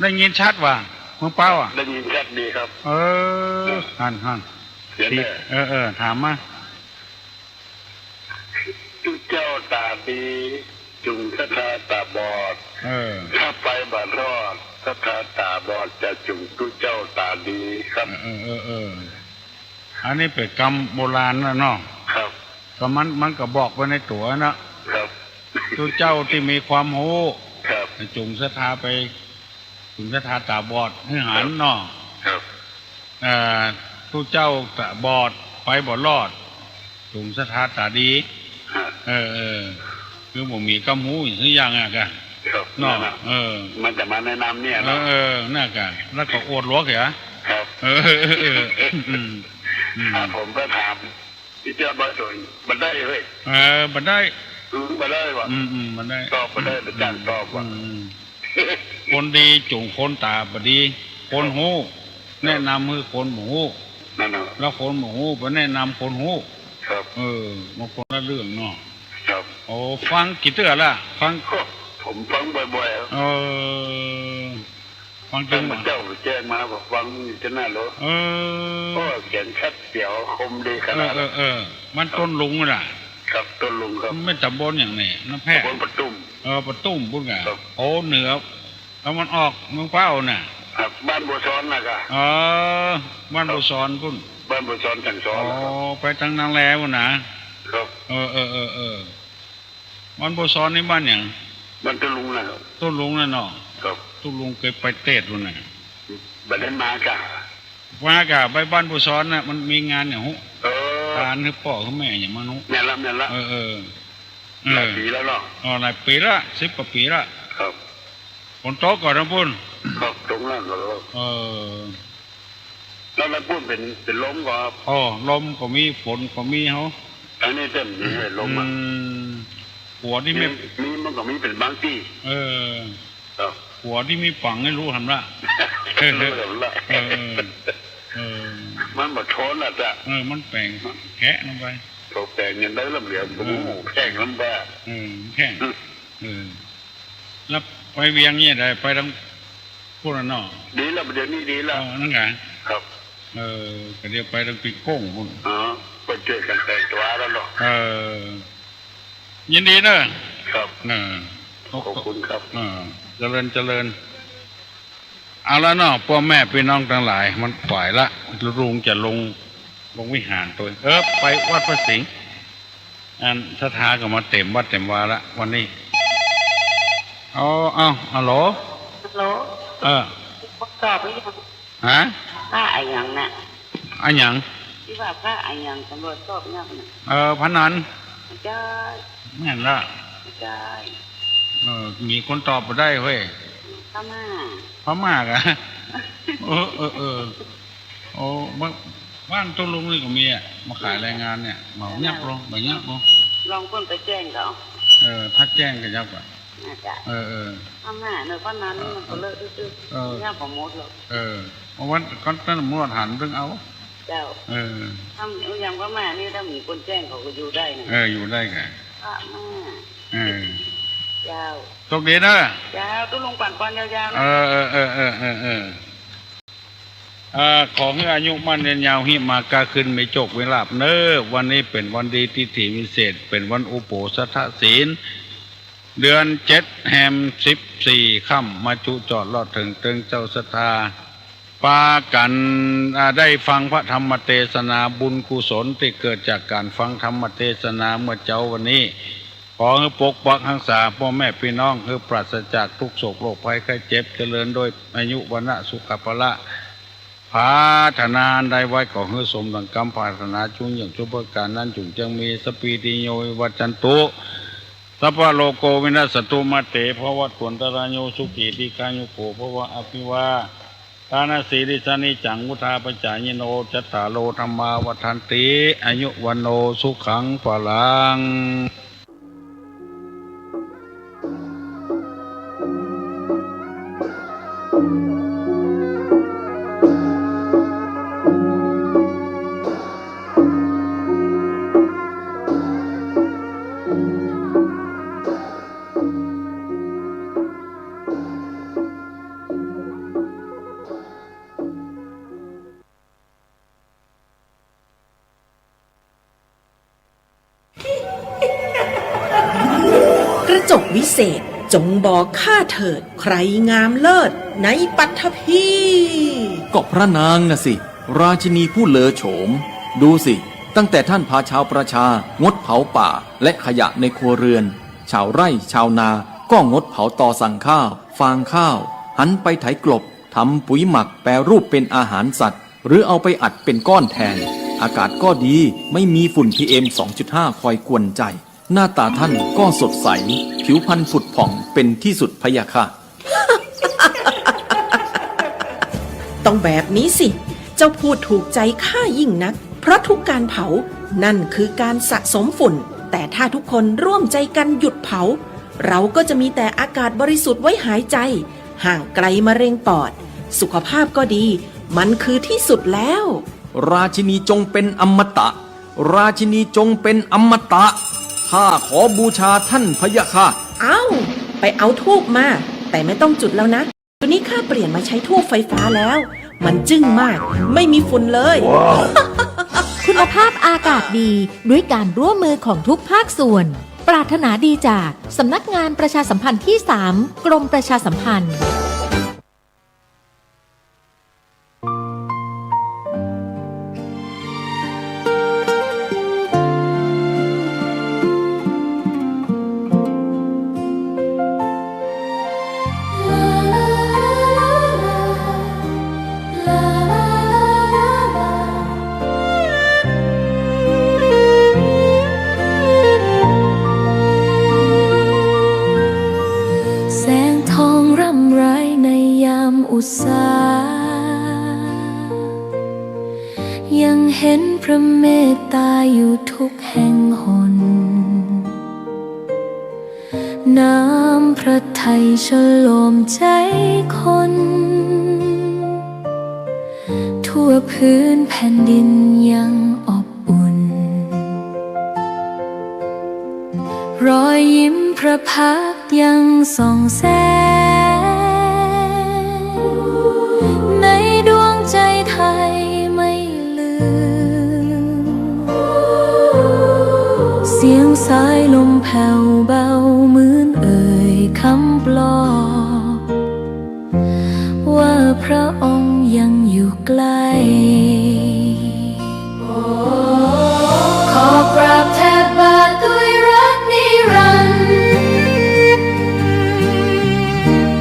ได้ยินชัดว่า เมืองเป้าอ่ะ ได้ยินชัดดีครับ เออ ครับ หั้น หั้น เดี๋ยวนะ เออ เออ ถามมา ตุ๊เจ้าต๋าดี จุ่งศรัทธาต๋าบอด เออ ถ้าไปบ่รอด ศรัทธาต๋าบอดจะจุ่งตุ๊เจ้าต๋าดีครับ เออ เออ เออ เออ อันนี้เป๋นกำโบราณนะเนาะ ครับ ก็มัน มันก็บอกไว้ในตั๋วเนาะ ครับ ตุ๊เจ้าตี้มีความฮู้ ครับ จุ่งศรัทธาไป จุ่งศรัทธาต๋าบอดหื้อหันเนาะ ครับ เอ่อ ตุ๊เจ้าต๋าบอดไปบ่รอด จุ่งศรัทธาต๋าดี ฮะ เออ เออ คือบ่มีกำฮู้หื้อหยังอะกะ ครับ เนาะ นั่นน่ะ เออ มันจะมาแนะนำเนี่ยเนาะ เออ เออ นั่นกะ แล้วก็อวดหลวงเหีย ครับ เออ เออ เออ อืม อืม อ่ะ ผมก็ถาม ตี้เจ้าบ่สน บ่ได้เฮ้ย เออ บ่ได้ อืม บ่ได้วะ อืม อืม บ่ได้ ตอบบ่ได้ บ่จ้างตอบวะ อืม อืม คนดีจุ่งคนต๋าบ่ดี คนฮู้ ครับ แนะนำหื้อคนบ่ฮู้ นั่นน่ะ แล้วคนบ่ฮู้ไปแนะนำคนฮู้ ครับ เออ มันคนละเรื่องเนาะ ครับ โอ้ ฟังกี่เตื้อละ ฟัง โอ้ ผมฟังบ่อยๆ อะ เออ ฟัง ฟัง เจ้าแจ้งมา ผมฟังอยู่ตี้นั่นเลย เออ โอ้ เสียงชัดเสียวคมดีขนาด เออ เออ เออ มันตุ๊ลุงน่ะ ครับ โต้นลุงครับ มันตำบลหยังนี่ น้ำแพร่ ตำบลปะตุ้ม เออ ปะตุ้มปุ้นก่ะ ครับ โอ้ เหนือตะวันออกเมืองเป้าน่ะ ครับ บ้านบัวซ้อนน่ะก่ะ เออ บ้านบัวซ้อนปุ้น บ้านบัวซ้อน แก่งซ้อน อ๋อ น่ะครับ ไปตางนาแลปุ้นน่ะ ครับ เออ เออ เออ เออ บ้านบัวซ้อนนี่บ้านหยัง บ้านโต้นลุงน่ะครับ โต้นลุงน่ะเนาะ ครับ โต้นลุงเกยไปเตศปุ้นน่ะ บ่ได้มาก่ะ มาก่ะ ไปบ้านบัวซ้อนน่ะ มันมีงานหยังฮู้ เออ ตานหื้อป้อหื้อแม่หยังมาฮู้ แม่นละ แม่นละ เออ เออ เออ หลายปี๋แล้วเนาะ อ๋อ หลายปี๋ละ สิบกว่าปี๋ละ ครับ ฝนตกก่อตางปุ้น ครับ ตกนั่นก่อ เออ แล้วตางปุ้นเป๋น เป๋นลมก่อครับ อ๋อ ลมก็มี ฝนก็มีเฮา อันนี้เต้นมีลมอ่ะ อืม ขัวนี่ มี แม่ มีมันก็มีเป๋นบางตี้ เออ ครับ ขัวนี่มีปังให้ฮู้หำละ ฮู้หำละ เออ เออ มันบ่ทนอ่ะจ๊ะ เออ มันแป๋งแคะลงไป โถแป๋งยังได้ลำเหลียว เออ โอ้โห แป๋งลำบาก เออ แข็ง อืม เออ แล้วไปเวียงเนี่ยได้ไปตางปุ้นน่ะเนาะ ดีแล้ว เดี๋ยวนี้ดีแล้ว อ๋อ นั่นไง ครับ เออ ก็เดี๋ยวไปตางปิ่งโก้งปุ้น อ๋อ ไปเจอกั๋นแต่งตั๋วแล้วเนาะ เออ ยินดีเนอะ ครับ เออ ขอบคุณครับ เออ เจริญ เจริญ เอาละเนาะ ป้อแม่ปี้น้องตังหลาย มันป่ายละ ลุงจะลง ลงวิหารตวย เออ ไปวัดพระสิงห์ อันศรัทธาก็มาเต๋มวัดเต๋มวาละวันนี้ เอา เอา ฮัลโหล ฮัลโหล เออ ตอบหรือยัง ฮะ พระอะหยังน่ะ อะหยัง ตี้ว่าพระอะหยัง ตำรวจสอบนักน่ะ เออ พระนัน ไม่ใช่ แม่นละ ไม่ใช่ เออ มีคนตอบบ่ได้เฮ้ย พม่า พม่าก่ะ เออ เออ เออ โอ้ บ้าน บ้านโต้นลุงนี่ก็มีอะ มาขายแรงงานเนี่ย บ่าเยียบลง บ่าเยียบลง ลองเปิ้นไปแจ้งเขา เออ ถ้าแจ้งก็เยียบอะ น่าจะ เออ เออ พม่าเนอะ พนันนี่มันก็เลอะตื้อๆ เออ เยียบบ่หมดหรอก เออ เมื่อวันก่อนตำรวจหันเถิงเอา เจ้า เออ ถ้ามีอย่างพม่านี่ ถ้ามีคนแจ้งเขาก็อยู่ได้นะ เออ อยู่ได้ก่ะ พม่า เออ เจ้า โชคดีเนอะ เจ้า ตุ๊ลุงปั๋นปอนยาวๆนะ เออ เออ เออ เออ เออ เออ ขอหื้ออายุมั่นยืนยาว หิมาก้าขึ้น มีโจคมีลาภเนอะ วันนี้เป๋นวันดี ทิถีวิเศษ เป๋นวันอุโปสถศีล เดือนเจ็ดแฮมสิบสี่ค่ำ มาจุจอดลอดเถิงเติงเจ้าศรัทธา ปากั๋น อ่า ได้ฟังพระธรรมเตสนา บุญกุศลตี้เกิดจากก๋านฟังธรรมเตสนาเมื่อเจ๊าวันนี้ ขอหื้อปกปักฮักษาป้อแม่ปี้น้อง หื้อปราศจากตุ๊กข์โศกโรคภัยไข้เจ็บ เจริญด้วยอายุวรรณะสุขะพละ ผาถนาอันใดไว้ ขอหื้อสมดังกำผาถนา จุ่งเยี่ยงจุ่งประก๋านนั้น จุ่งจักมี สัพพีติโย วิวัชชันตุ สัพพะโรโค วินัสสันตุ มาเต ภวัตวันตะราโย สุขี ทีฆายุโก ภวะ อภิวาทานะสีลิสสะ นิจจัง วุฑฒาปะจายิโน จัตตาโร ธัมมา วัฑฒันติ อายุ วัณโณ สุขัง พลัง กระจกวิเศษ จงบอกข้าเถิด ใครงามเลิศในปัตภีร์ ก็พระนางน่ะสิ ราชินีผู้เลอโฉม ดูสิ ตั้งแต่ท่านพาชาวประชา งดเผาป่า และขยะในครัวเรือน ชาวไร่ชาวนา ก็งดเผาตอสั่งข้าว ฟางข้าว หันไปไถกลบ ทำปุ๋ยหมักแปรรูปเป็นอาหารสัตว์ หรือเอาไปอัดเป็นก้อนแทน อากาศก็ดี ไม่มีฝุ่น พีเอ็ม สองจุดห้า คอยกวนใจ หน้าตาท่านก็สดใส ผิวพรรณผุดผ่องเป็นที่สุดพะยะค่ะ ต้องแบบนี้สิ เจ้าพูดถูกใจข้ายิ่งนัก เพราะทุกการเผา นั่นคือการสะสมฝุ่น แต่ถ้าทุกคนร่วมใจกันหยุดเผา เราก็จะมีแต่อากาศบริสุทธิ์ไว้หายใจ ห่างไกลมะเร็งปอด สุขภาพก็ดี มันคือที่สุดแล้ว ราชินีจงเป็นอมตะ ราชินีจงเป็นอมตะ ข้าขอบูชาท่านพะยะค่ะ เอ้า ไปเอาธูปมา แต่ไม่ต้องจุดแล้วนะ เดี๋ยวนี้ข้าเปลี่ยนมาใช้ธูปไฟฟ้าแล้ว มันจึ้งมาก ไม่มีฝุ่นเลย ว้าว คุณภาพอากาศดีด้วยการร่วมมือของทุกภาคส่วน ปรารถนาดีจากสำนักงานประชาสัมพันธ์ที่สาม กรมประชาสัมพันธ์ แสงทองร่ำไรในยามอุษา ยังเห็นพระเมตตาอยู่ทุกแห่งหน น้ำพระทัยชโลมใจคน ทั่วพื้นแผ่นดินยังอบอุ่น รอยยิ้มพระพักตร์ยังส่องแสง ในดวงใจไทยไม่ลืม เสียงสายลมแผ่วเบาเหมือนเอ่ยคำปลอบ ว่าพระองค์ยังอยู่ใกล้ ขอกราบแทบบาทด้วยรักนิรันดร์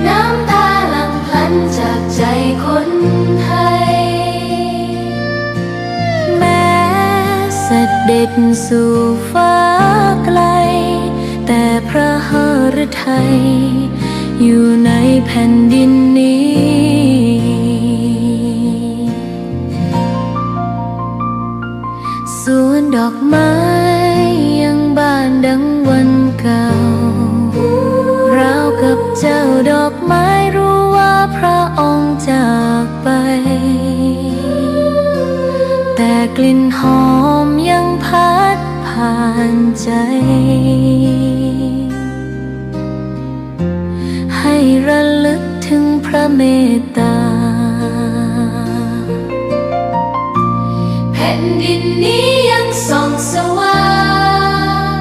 น้ำตาหลั่งพลันจากใจคนไทย แม้เสด็จสู่ฟ้าไกล แต่พระหฤทัยอยู่ในแผ่นดินนี้ สวนดอกไม้ยังบานดังวันเก่า ราวกับเจ้าดอกไม้รู้ว่าพระองค์จากไป แต่กลิ่นหอมยังพัดผ่านใจ ให้ระลึกถึงพระเมตตา แผ่นดินนี้ยังส่องสว่าง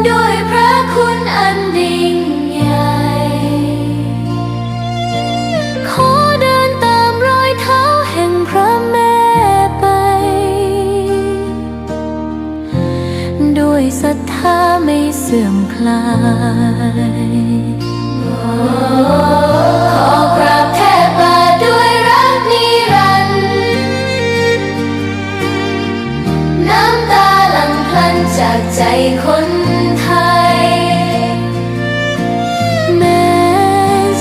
ด้วยพระคุณอันยิ่งใหญ่ ขอเดินตามรอยเท้าแห่งพระแม่ไป ด้วยศรัทธาไม่เสื่อมคลาย ขอกราบแทบบาทด้วยรักนิรันดร์ น้ำตาหลั่งพลันจากใจคนไทย แม้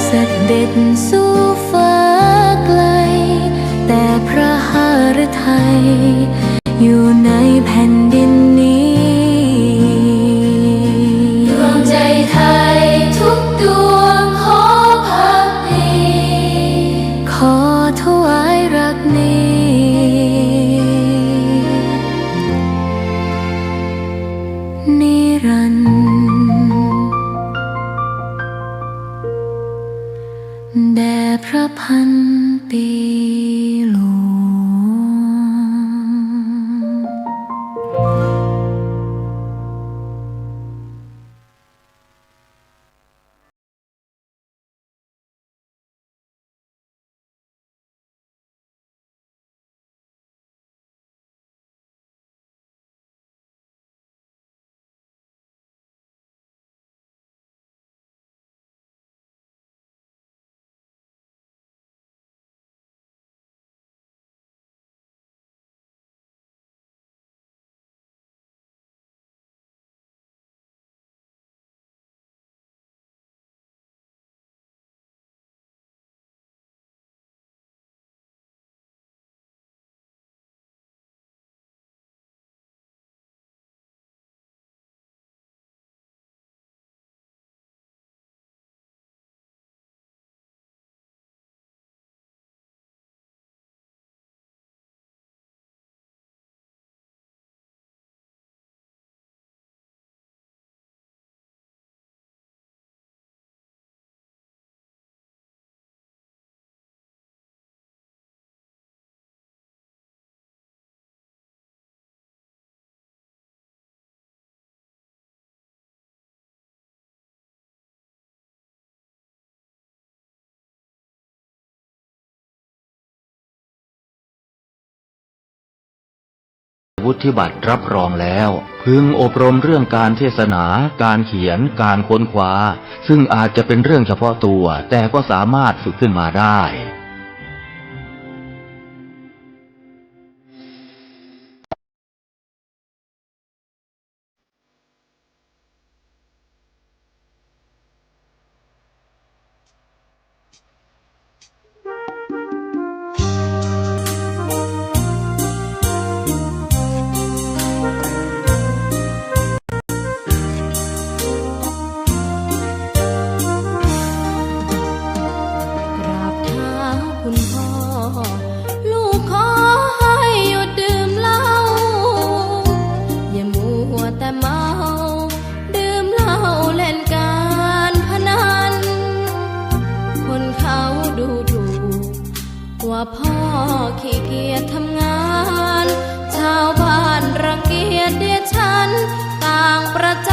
เสด็จสู่ฟ้าไกล แต่พระหฤทัย อยู่ในแผ่นดินนี้ ดวงใจไทยทุกดวงขอภักดี ขอถวายรักนี้ นิรันดร์ แด่พระพันปีหลวง วุฒิบัตรรับรองแล้ว พึงอบรมเรื่องการเทศนา การเขียน การค้นคว้า ซึ่งอาจจะเป็นเรื่องเฉพาะตัว แต่ก็สามารถฝึกขึ้นมาได้